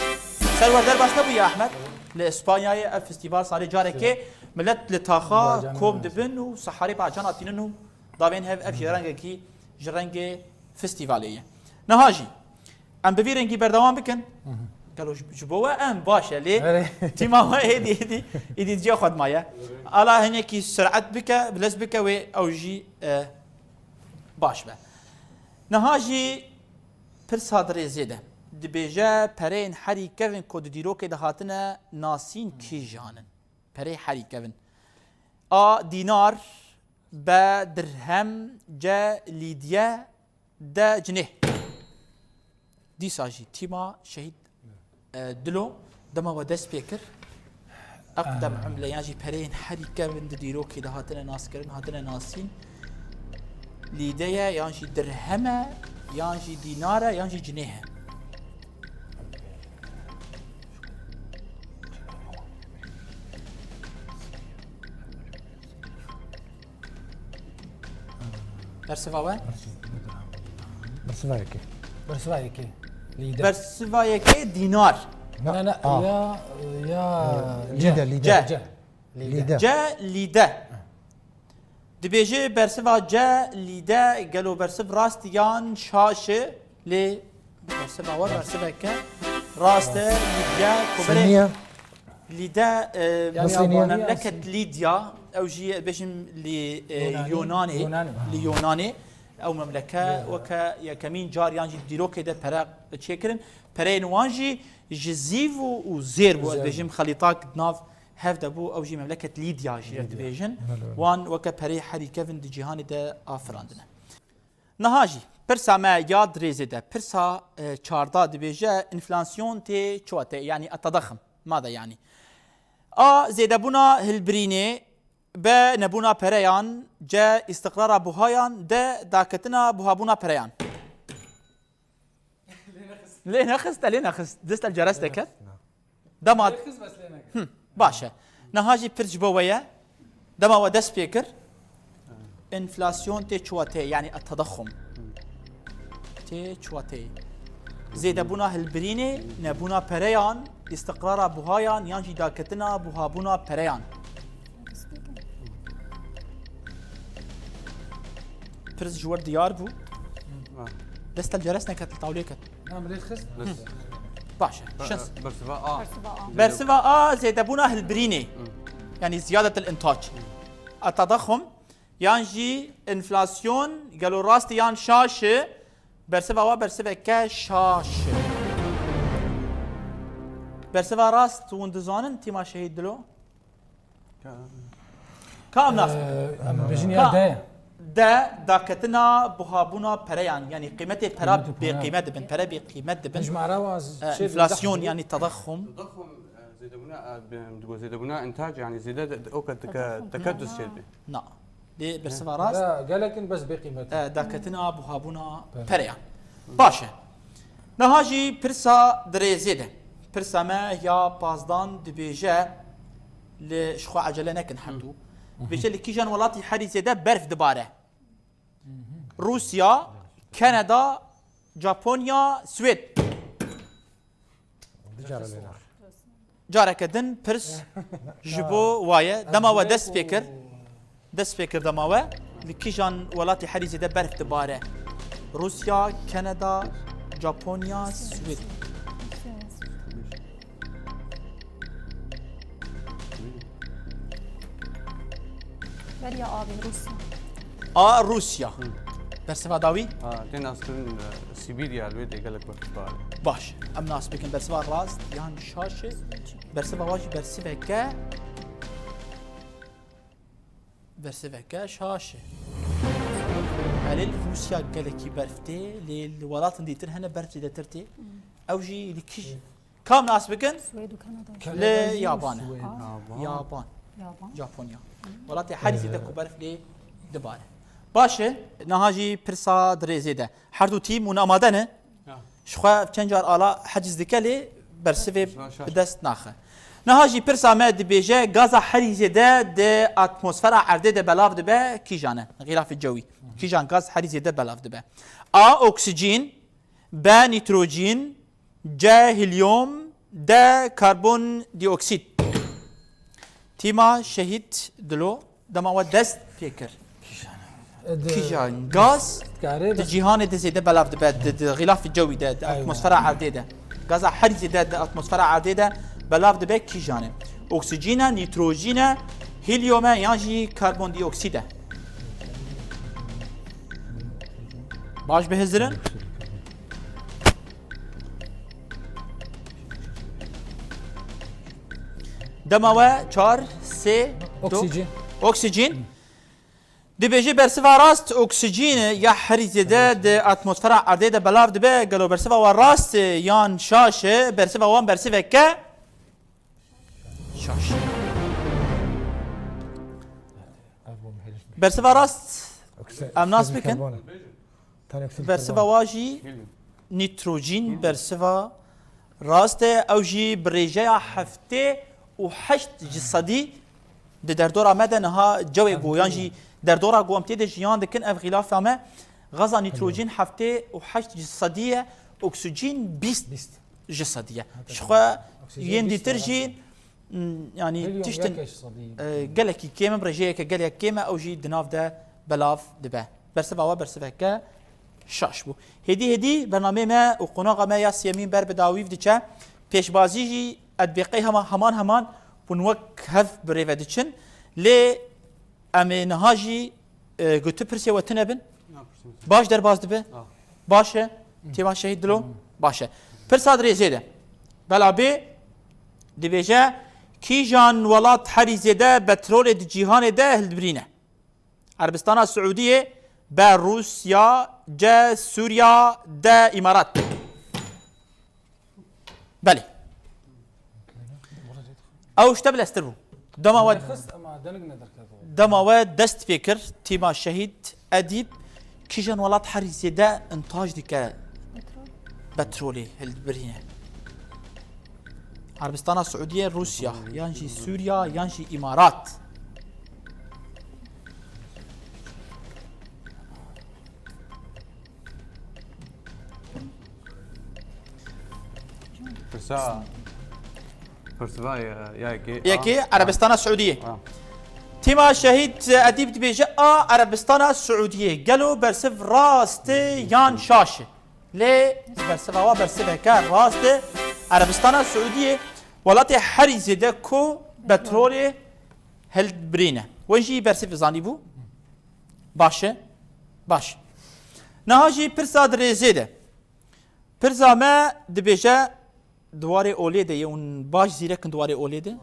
Ser we derbas nebûye Ehmed? Li Îspanyayê ev festîval salê carekê millet li taxa kom dibin û seharê bacana tînin û davên hev, ev jî rengekî ji rengê festîvalê ye. Niha jî em bi vî rengî berdewam bikin. Hı hı. Gelo ji, ji bo we em baş e, lê Erê. Tîma we êdî, êdî, êdî ciya xwe dimaye. Ala hinekî sirat bike, bilez bike wê ew jî, e, baş be. Niha jî Pirsa di rêzê de. Dibêje pereyên herî kevin ku di dîrokê de hatine nasîn kîjan in? Pereyê herî kevin. A. Dînar. B. Dirhem. C. Lîdye. D. Cinêh. Dîsa jî tîma şehîd, e, Dilo dema we dest pê kir. Eqdem umle yan jî pereyên herî kevin di dîrokê de hatine naskirin, hatine nasîn. Lîde ye, yan jî dirhem e, yan jî dînar e, yan jî cinêh e. Bersiva we? Bersiva yekê. Bersiva yekê. Lîde. Bersiva yekê dînar. Ne, ne, A. ya, ya, Lîde, lîde. C. C. Lîde. Lîde. C. Lîde. Dibêje bersiva C. Lîde. Gelo bersiv rast yan şaş e? Lê bersiva we bersiveke rast e. Lîde. Koberê. Seniye. Lîde, e, Nasıl ya niye? Memleket Lîdya, ew jî, e, bêjim, li, e, Yonanê. Yonanê, Yonanê, ha. Li Yonanê, ew memleke Ya. weke yekemîn car yan jî dîrokê de pere çêkirin. Pereyên wan jî ji zîv û, û zêr bû, ez Zêr. bêjim, xelîtak di nav hev de bû, ew jî memleket Lîdya jî Lîdya. dibêjin. Belê, belê. Wan weke pereyê herî kevin di cîhanê de afirandine. Niha jî pirsa me ya di rêzê de, pirsa, e, çarda dibêje, enflasyon tê çi watê, yanî etadaxim, mada yanî. A. Zêdebûna hilbirînê, B. Nebûna pereyan, C. Îstiqrara buhayan, D. Daketina buhabûna pereyan. Lê nexist, te lê nexist. Dest el ceres deket. Dema Hı, baş e. Niha jî pirs ji bo we ye. Dema we dest pê kir. Enflasyon tê çi watê, yanî etadaxum. Tê çi watê? Zêdebûna hilbirînê, nebûna pereyan, îstiqrara buhayan yan jî daketina buhabûna pereyan. Pirs ji we diyar bû. Ha. Dest el ceres neket, li tawlê ket. Na, min rêt xist. Baş e. Şins. Bersiva A. Bersiva A. Bersiva A, zêdebûna hilbirînê. Hı. Yanî ziyadetil intac. Hı. Etadaxum, yan jî enflasyon, gelo rast e yan şaş e? Bersiva wa bersiveke şaş e. Bersiva rast hûn dizanin, tîma şehîd Dilo? Ka- Ka em nas bikin? Ee, em bêjin ya Ka- D. D, daketina buhabûna pereyan, yanî qîmetê pera Qîmetê pera. bêqîmet dibin, pere bêqîmet dibin. Hejmara wa z-, Ee, şey enflasyon, daxil. yanî tadaxum. Tadaxum, e, zêdebûna, e, bi-, em digo zêdebûna intac, yanî zêde de, de, o ke dike, Tadaxum. teke duz çêdibê. Na. Lê bersiva rast. Ya, gelekin bes bêqîmet. E, daketina buhabûna Pere. pereyan. Baş e. Niha jî pirsa di rêzê de. Pirsa me ya pazdan dibêje, li ji xwe ecele nekin hemdû. Hı. Dibêje li kîjan welatî herî zêde berf dibare? Rûsya, Kanada, Japonya, Swêd. Du cara lê nax. Careke din pirs ji bo waye. Dema we dest pê kir. Dest pê kir dema we. Li kîjan welatî herî zêde berf dibare? Rûsya, Kanada, Japonya, Swêd. Beriya avê Rûsya. A, Rûsya. Hı. Bersiva dawî? Ha, tê naskirin, e, Sibîrya, li wê de gelek berf dibare. Baş. Em nas bikin bersiva rast yan şaş e. Bersiva wa jî bersiveke, bersiveke şaş e. Belê li Rûsya gelekî berf tê, lê li welatin dîtir hene berf zêdetir tê. Hı. Ew jî li kîj Kam nas bikin? Swêd û Kanada. Li Kanada jî Yaban e. Swêd. Aa. Yaban. Yaban. Japonya. Welatê herî zêde ku berf lê dibare. Baş e, niha jî pirsa di rêzê de. Her du tîm hûn amade ne? Ya. Ji xwe çend car ala heciz dike lê bersivê Şaş, şaş. bi dest naxe. Niha jî pirsa me dibêje, gaza herî zêde di atmosfera erdê de belav dibe kîjan e? Xîlafê cewî. Kîjan gaz herî zêde belav dibe? A. Oksîjîn, B. Nîtrojîn, C. Hîlyum, D. Karbon dioksîd. Tîma şehîd Dilo, dema we dest pê kir. Di- Kîjan gaz Dikare di de- cîhanê de zêde belav dibe, di, di xîlafî cewî de, di Aywa. atmosfera erdê de. Gaza herî zêde di atmosfera erdê de belav dibe kîjan e? Oksîjîn e, nîtrojîn e, hîlyum e yan jî karbon dioksîd e? Baş bihizirin. Dema we çar, sê, du. Oksîjîn. Oksîjîn. Dibêje bersiva rast oksîjîn ya herî zêde di atmosfera erdê de belav dibe. Gelo bersiva wan rast e yan şaş e? Bersiva wan bersiveke şaş. Bersiva rast. Oksî-, em nas oksîjîn bikin. Karbon e. Bersiva wa jî nîtrojîn bersiva rast e. Ew jî bi rêjeya heftê û heşt ji sedî di derdora me de niha cewê ku yan jî derdora ku em tê de jiyan dikin, ev xîlafa me. Gaza nîtrojîn heftê û heşt ji sedî ye, oksîjîn bîst ji sedî ye. Ji xwe yên dîtir jî, m, yanî tiştin, e, gelekî kêm in, rêjeyeke gelek kêm e, ew jî di nav de belav dibe. Bersiva we bersiveke şaş bû. Hêdî hêdî bernameyê me û qonaxa me ya siyemîn ber bi dawî diçe. Pêşbazî jî edbêqey hema, heman heman hûn wek hev bi rê ve diçin. Lê em ê niha jî, e, gotu pirsê we tune bin. Na, pirsê min tune. Baş derbas dibe. Ah. Baş e. Têma Şehîd Dilo. Baş e. Pirsa di rêzê de. Bela bê dibêje, kîjan welat herî zêde petrolê di cîhanê de hildibirîne? Erebistana Siûdiyê, B Rûsya, C Sûriya, D Îmarat. Belê. Ew ji te bileztir bû. Dema we, xist, ema denik nederketiye. Dema we dest pê kir, tîma Şehîd Edîb, kîjan welat herî zêde întaj dike petrolê hildibirîne? Erebistana Siûdiyê, Rûsya, yan jî Sûriya, yan jî Îmarat. Pirsa, pirsiva ya, ya yekê. Yekê, A. Erebistana Siûdiyê. A. Tîma Şehîd Edîb dibêje A, Erebistana Siûdiyê. Gelo bersiv rast e yan şaş e? Lê bersiva wa bersiveke rast e. Erebistana Siûdiyê welatê herî zêde ku petrolê hildibirîne. We jî bersiv zanîbû? Baş e. Baş. Niha jî pirsa di rêzê de. Pirsa me dibêje di warê olê de ye, hûn baş zîrek in di warê olê de.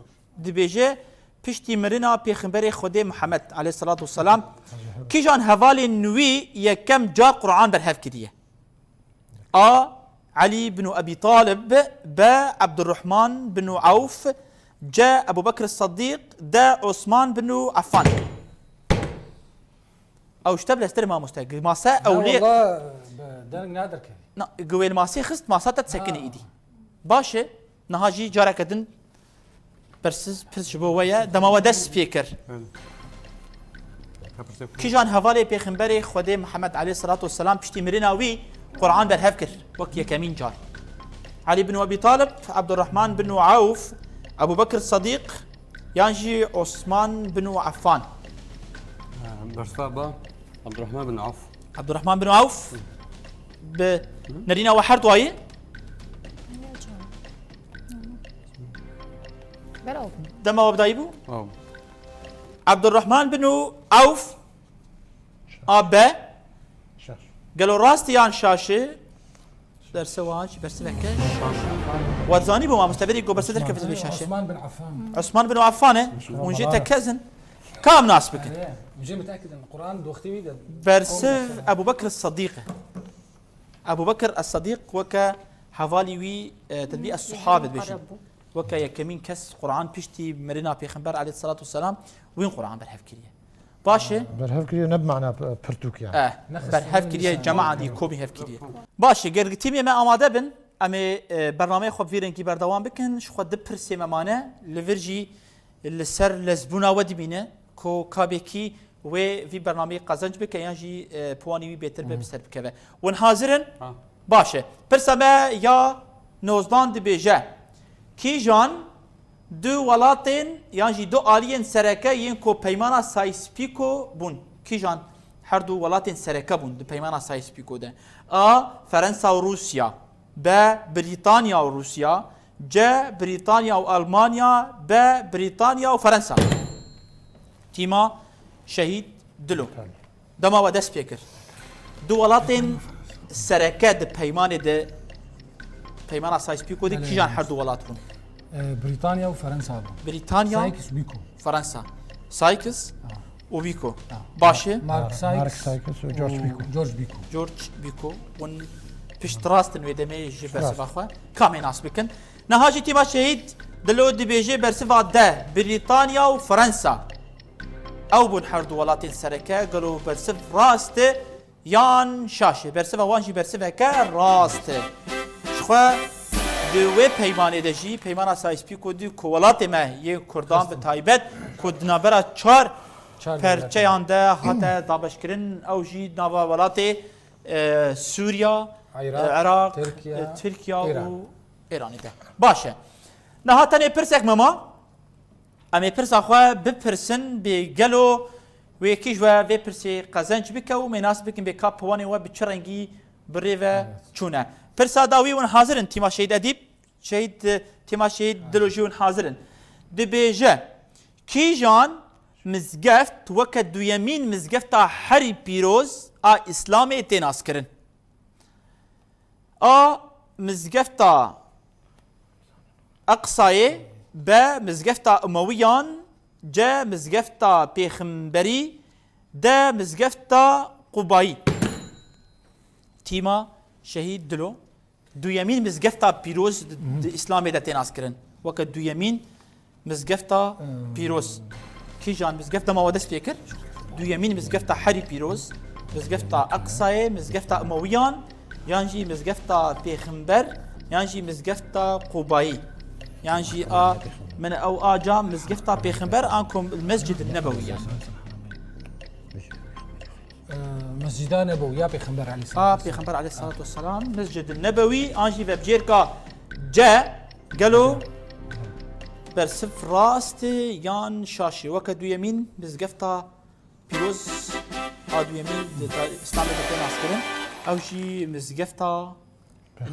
Dibêje, piştî mirina Pêxemberê Xwedê Muhammed aleyhisselatu vesselam, kîjan hevalên wî yekem car Quran berhev kiriye? A. Elî bin Ebî Talib, B. Ebdurrahman bin Awf, C. Ebu Bekr Sedîq, D. Osman bin Affan. Ew ji te bileztir mamoste. Gi mase ew lê. Walla, bi deng naderkevî. Na, gi wê li masê xist, masa te disekine Ha. îdî. Baş e, niha jî careke din pirsiz, pirs ji bo we ye. Dema we dest pê kir. Belê. Ka pirsê ku- Kîjan hevalê Pêxemberê Xwedê Mihemed aleyhisselatu vesselam piştî mirina wî Quran berhev kir? Wek yekemîn car. Elî bin Ebî Talib, Ebdurrahman bin Awf, Ebu Bekir Sedîq, yan jî Osman bin Affan? Ha, bersa ba, Abdurrahman bin Auf. Abdurrahman bin Auf bi nerîna we her duayî? Bera open. Dema we bidayî bû? Aw. Abdurrahman bin Auf. A B. Şaş. Gelo rast e yan şaş e? Derse wan jî bersiveke şaş. Wat zanî bû mamoste berî ku berse derkeve vê şaşê. Osman bin Affan. Osman bin Affan e. Hûn jê tekezin. Kam nas bikin? Hûn jê miteakid in. Quran doxtê wî de. Bersiv Ebu Bekir Sedîq e. Ebu Bekir Es-Sedîq weke hevalî wî, e, tedbî es-suhabe dibêjin. Weke yekemîn kes Quran piştî mirina Pêxember aleyhisselatu vesselam wîn Quran berhev kiriye. Baş e? Berhev kiriye ne bi mana p-, pirtûk yani. Eh, berhev kiriye, cemaat dî komî hev kiriye. Baş e, ger tîmê me amade bin, em ê, e, bernameyê xwe bi vî rengî berdewam bikin. Ji xwe du pirsê me mane, li vir jî li ser lezbûna we dimîne, ku kabekî wê vî bernameyê qezenc bike yan jî, e, puanî wî bêtir be, bi ser bikeve. Hûn hazir in? Ha. Baş e. Pirsa me ya nozdan dibêje, kîjan du welatên yan jî du aliyên sereke yên ku peymana Sykes-Picot bûn? Kîjan her du welatên sereke bûn di peymana Sykes-Picot de? A. Ferensa û Rûsya. B. Brîtanya û Rûsya. C. Brîtanya û Almanya. D. Brîtanya û Ferensa. Tîma Şehîd Dilo. Dema we dest pê kir. Du welatên sereke di peymanê de, peymana Sykes-Picot de kîjan her du welat bûn? E, Brîtanya û Fransa bû. Brîtanya, Sykes Biko. Fransa. Sykes Ha. û Biko. Ha. Baş e. Mark Sykes, Mark Sykes û George û Biko. George Biko. George Biko. Hûn piştrast in wê demê ji bersiva xwe. Kamê nas bikin. Niha jî tîma şehîd Dilo dibêje bersiva de Brîtanya û Fransa. Ew bûn her du welatên sereke. Gelo bersiv rast e yan şaş e? Bersiva wan jî bersiveke rast e. Ji xwe di wê peymanê de jî peymana Sykes-Picot du ku welatê me yê Kurdan bi taybet ku di navbera çar Çar perçeyan de hate dabeşkirin, ew jî nava welatê, e, Sûriya, Iraq, e, Iraq, Tirkiye, e, Tirkiye û Îran. Îranê de. Baş e. Niha tenê pirsek me ma. Em ê pirsa xwe bipirsin bê gelo wê kî ji we vê pirsê qezenc bike û em ê nas bikin bê ka piwanê we bi çi rengî bi rê ve çûne. Pirsa dawî hûn hazir in tîma Şehîd Edîb, Şehîd, tîma Şehîd Dilo jî hûn hazir in. Dibêje, kîjan mizgeft weke duyemîn mizgefta herî pîroz a Îslamê tê naskirin? A, mizgefta Eqsayê, B, mizgefta Umewiyan, C, mizgefta Pêxemberî, D, mizgefta Qubayî. Tîma Şehîd Dilo, duyemîn mizgefta pîroz di, di Îslamê de tê naskirin. Weke duyemîn mizgefta pîroz. Kîjan mizgeft dema we dest pê kir? Duyemîn mizgefta herî pîroz, mizgefta Eqsayê, mizgefta Umewiyan, yan jî mizgefta Pêxember, yan jî mizgefta Qubayî. Yan jî a min ew a ca mizgefta Pêxember an ku Mescid Nebewî ye. E, Mescida Nebewî ya Pêxember A aleyhisselam. Pêxember aleyhissalatu vesselam, Mescid Nebewî, an jî vebcêrka C, gelo bersiv rast e yan şaş e? Weke duyemîn mizgefta pîroz a duyemîn di ta-, Îslamê de tê naskirin. Ew jî mizgefta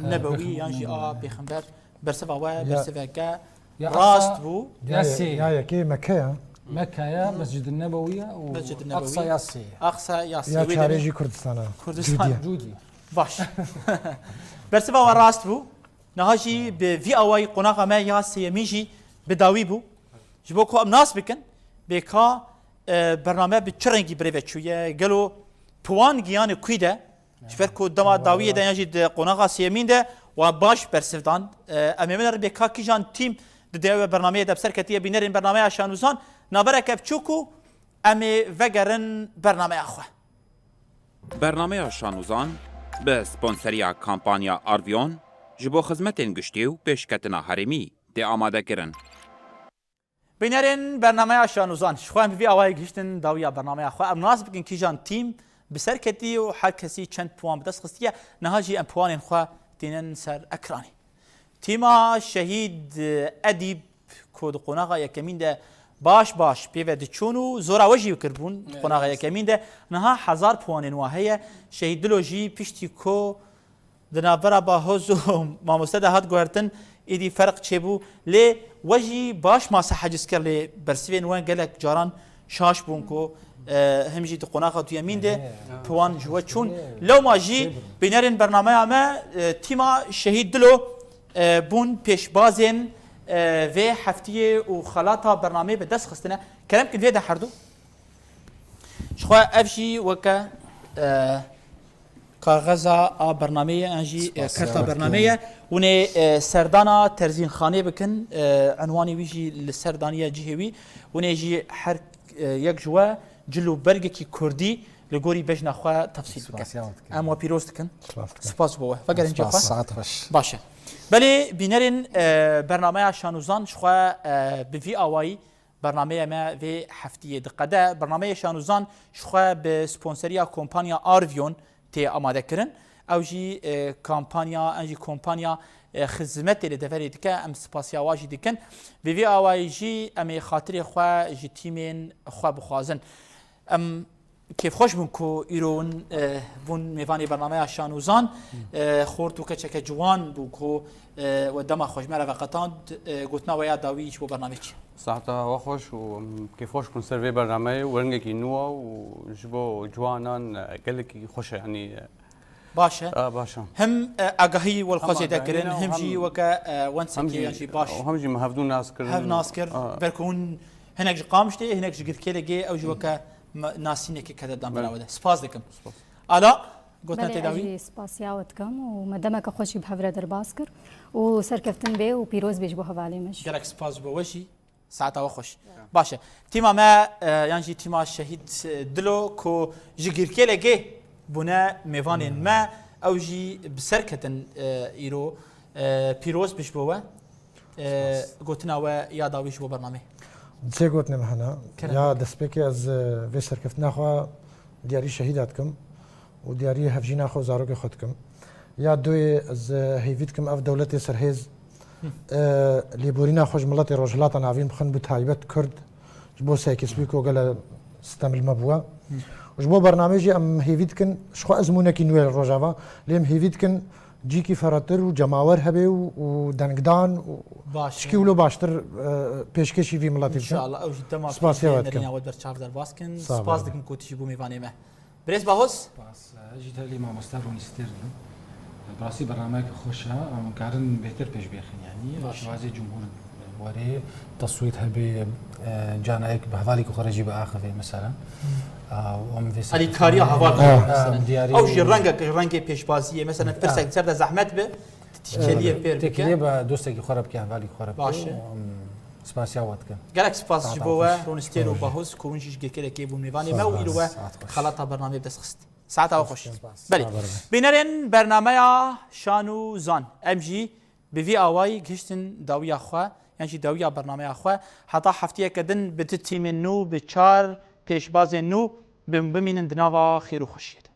Nebewî yan jî a Pêxember. Bersiva we bersiveke Ya rast Aqsa- bû. Ya sê. Ya yekê Mekke ya. Mekka ya, Mescid Nebewî ya û Mescid Nebewî. Aqsa ya sê. Aqsa ya sê. Ya Wê çarê demê jî Kurdistana. Kurdistan. Cûdiye. Cûdî. Baş. Bersiva we rast bû. Niha jî bi vî awayî qonaxa me ya sêyemîn jî bi dawî bû. Ji bo ku em nas bikin, bê ka, e, bername bi çi rengî bi rê ve çûye? Gelo piwan giyane kû de? Ji ber ku dema dawiyê de yan jî di qonaxa sêyemîn de wan baş bersiv dan. E, em ê binerin bê ka kîjan tîm di dêya we bernameyê de bi ser ketiye. Bînerên bernameya Şanûzan, navbereke biçûk û em ê vegerin bernameya xwe. Bernameya Şanûzan bi sponseriya kampanya Arvion ji bo xizmetên giştî û pêşketina herêmî tê amadekirin. Bînerên bernameya Şanûzan, ji xwe em bi vî awayî gihiştin dawiya bernameya xwe. Em nas bikin kîjan tîm bi ser ketî û her kesî çend puan bi dest xistiye. Niha jî em puanên xwe tînin ser ekranê. Tîma Şehîd Edîb ku di qonaxa yekemîn de baş baş pê ve diçûn û zora we jî kiribûn di qonaxa yekemîn de, niha hezar puanên wa heye. Şehîd Dilo jî piştî ku di navbera Bahoz û Mamoste de hat guhertin, êdî ferq çêbû. Lê we jî baş mase heciz kir, lê bersivên we gelek caran şaş bûn ku, e, him jî di qonaxa duyemîn de piwan ji we çûn. Lewma jî bînerên bernameya me, e, tîma Şehîd Dilo, e, bûn pêşbazên, e, vê heftiyê û xelata bernameyê bi dest xistine. Kerem kin vê de herdu. Ji xwe ev jî weke, e, kaxeza a bernameyê an jî, e, kerta bernameyê ye. Hûn ê, e, serdana terzînxanê bikin. E, enwanê wî jî li ser daniye cihê wî. Hûn ê jî her, e, yek ji we cil û bergekî kurdî li gorî bejna xwe tefsîl bikin. Em we pîroz dikin. Spas bo we. Vegerin cê xwe. Saet xweş. Baş e. Belê bînerên, e, bernameya Şanûzan ji xwe, e, bi vî awayî bernameya me vê heftiyê diqede. Bernameyê Şanûzan ji xwe bi sponseriya kompanya Arvion tê amade kirin. Ew jî, e, kampanya, em jî kompanya, e, xizmetê li deverê dike. Em spasiya wa jî dikin. Bi vî awayî jî em ê xatirê xwe ji tîmên xwe bixwazin. Em kêfxweş bûn ku îro hûn, e, bûn mêvanê bernameya Şanûzan. E, xort û keçeke ciwan bû ku, e, we dema xwe ji me re veqetand. E, gotina we ya dawî ji bo bernameyê çi? Seheta we xweş û em kêfxweş bûn ser vê bernameyê û rengekî nû û ji bo ciwanan, e, gelekî xweş e, yanî, e, Baş e. A, baş e. Hem, e, agahî welxwe Hem zêde agahî kirin, ne, hem jî hem weke, e, wen hem sekê jî, yan jî baş hem jî me hevdû nas kirin. Hev nas kir. A. Ber ku hûn hinek ji Qamişlê, hinek ji Girkêlê gê, ew jî weke me-, nasînekê kete dan Belê. Bera we de. Spas dikim. Spas. Ala, gotina Belê, tê ez dawî? Jî spasiya we dikim û me demeke xweş jî bi hev re derbas kir û serkeftin bê û pîroz bê ji bo hevalê min jî. Gelek spas ji bo we jî. Saeta we xweş. Ya. Baş e. Tîma me, e, yan jî tîma Şehîd, e, Dilo ku ji Girkêlê gê bûne mêvanên me, ew jî bi ser ketin, e, îro, e, pîroz bi ji bo we. E, Spas. Gotina we ya dawî ji bo bernamê. Sê gotinê me hene. Kerem. Ya destpêkê ez, e, vê serkeftina xwe diyarî şehîda dikim û diyarî hevjîna xwe û zarokê xwe dikim. Ya duyê ez, e, hêvî dikim ev dewletê serhêz, Hı. e, lêborîna xwe ji miletê Rojhilata Navîn bixin, bi taybet Kurd, ji bo Sykes-Picot gele sitem li me bûye. Hı. Û ji bo bernamê jî em hêvî dikin, ji xwe ezmûnekî nû ye li Rojava, lê em hêvî dikin cîkî ferehtir û cemawer hebe û, û dengdan û Baş e. Tişkî wilo baştir, e, pêşkêşî vî miletê bikin. Înşallah, ew jî dema Spasiya pêşê we dikim. Nerîna we ber çav derbas kin. Sağ ol. Spas dikim ku tu jî bû mêvanê me. Birêz Bahoz? Spas. Ez jî telî mamoste Ronî Stêr im. Bi rastî bernameyeke xweş e. Em karin bêhtir pêş bêxin, yanî Baş. Şêwazê cumhur werê, teswît hebê, e, canayek bi hevalî ku xwe re jî biaxivê, mesela. Hmm. A, û em vê Alîkariya serkeftinê heval, Ha. Em diyarî Ew jî rengek, rengê pêşbaziyê. Mesela, Ha. pirsek ser de zehmet bi, tişkeliyê E, pêr bike. Têkiliyê bi dostekî xwe re bike, hevalî xwe re bike. Baş e. Em spasiya we dikin. Gelek spas ji Saeta bo we, xweş. Ronî Stêr û Bahoz, ku hûn jî ji Girkêlekê bûn mêvanê me û îro we Saet xweş. Xelata bernameyê bi dest xist. Saeta we xweş. Spas. Belê. Spas. Bînerên bernameya Şan û Zan. Em jî bi vî awayî gihiştin dawiya xwe, yan jî dawiya bernameya xwe. Heta heftiyeke din bi du tîmên nû, bi çar pêşbazên nû, bi-, bimînin di nava xêr û xweşiyê de.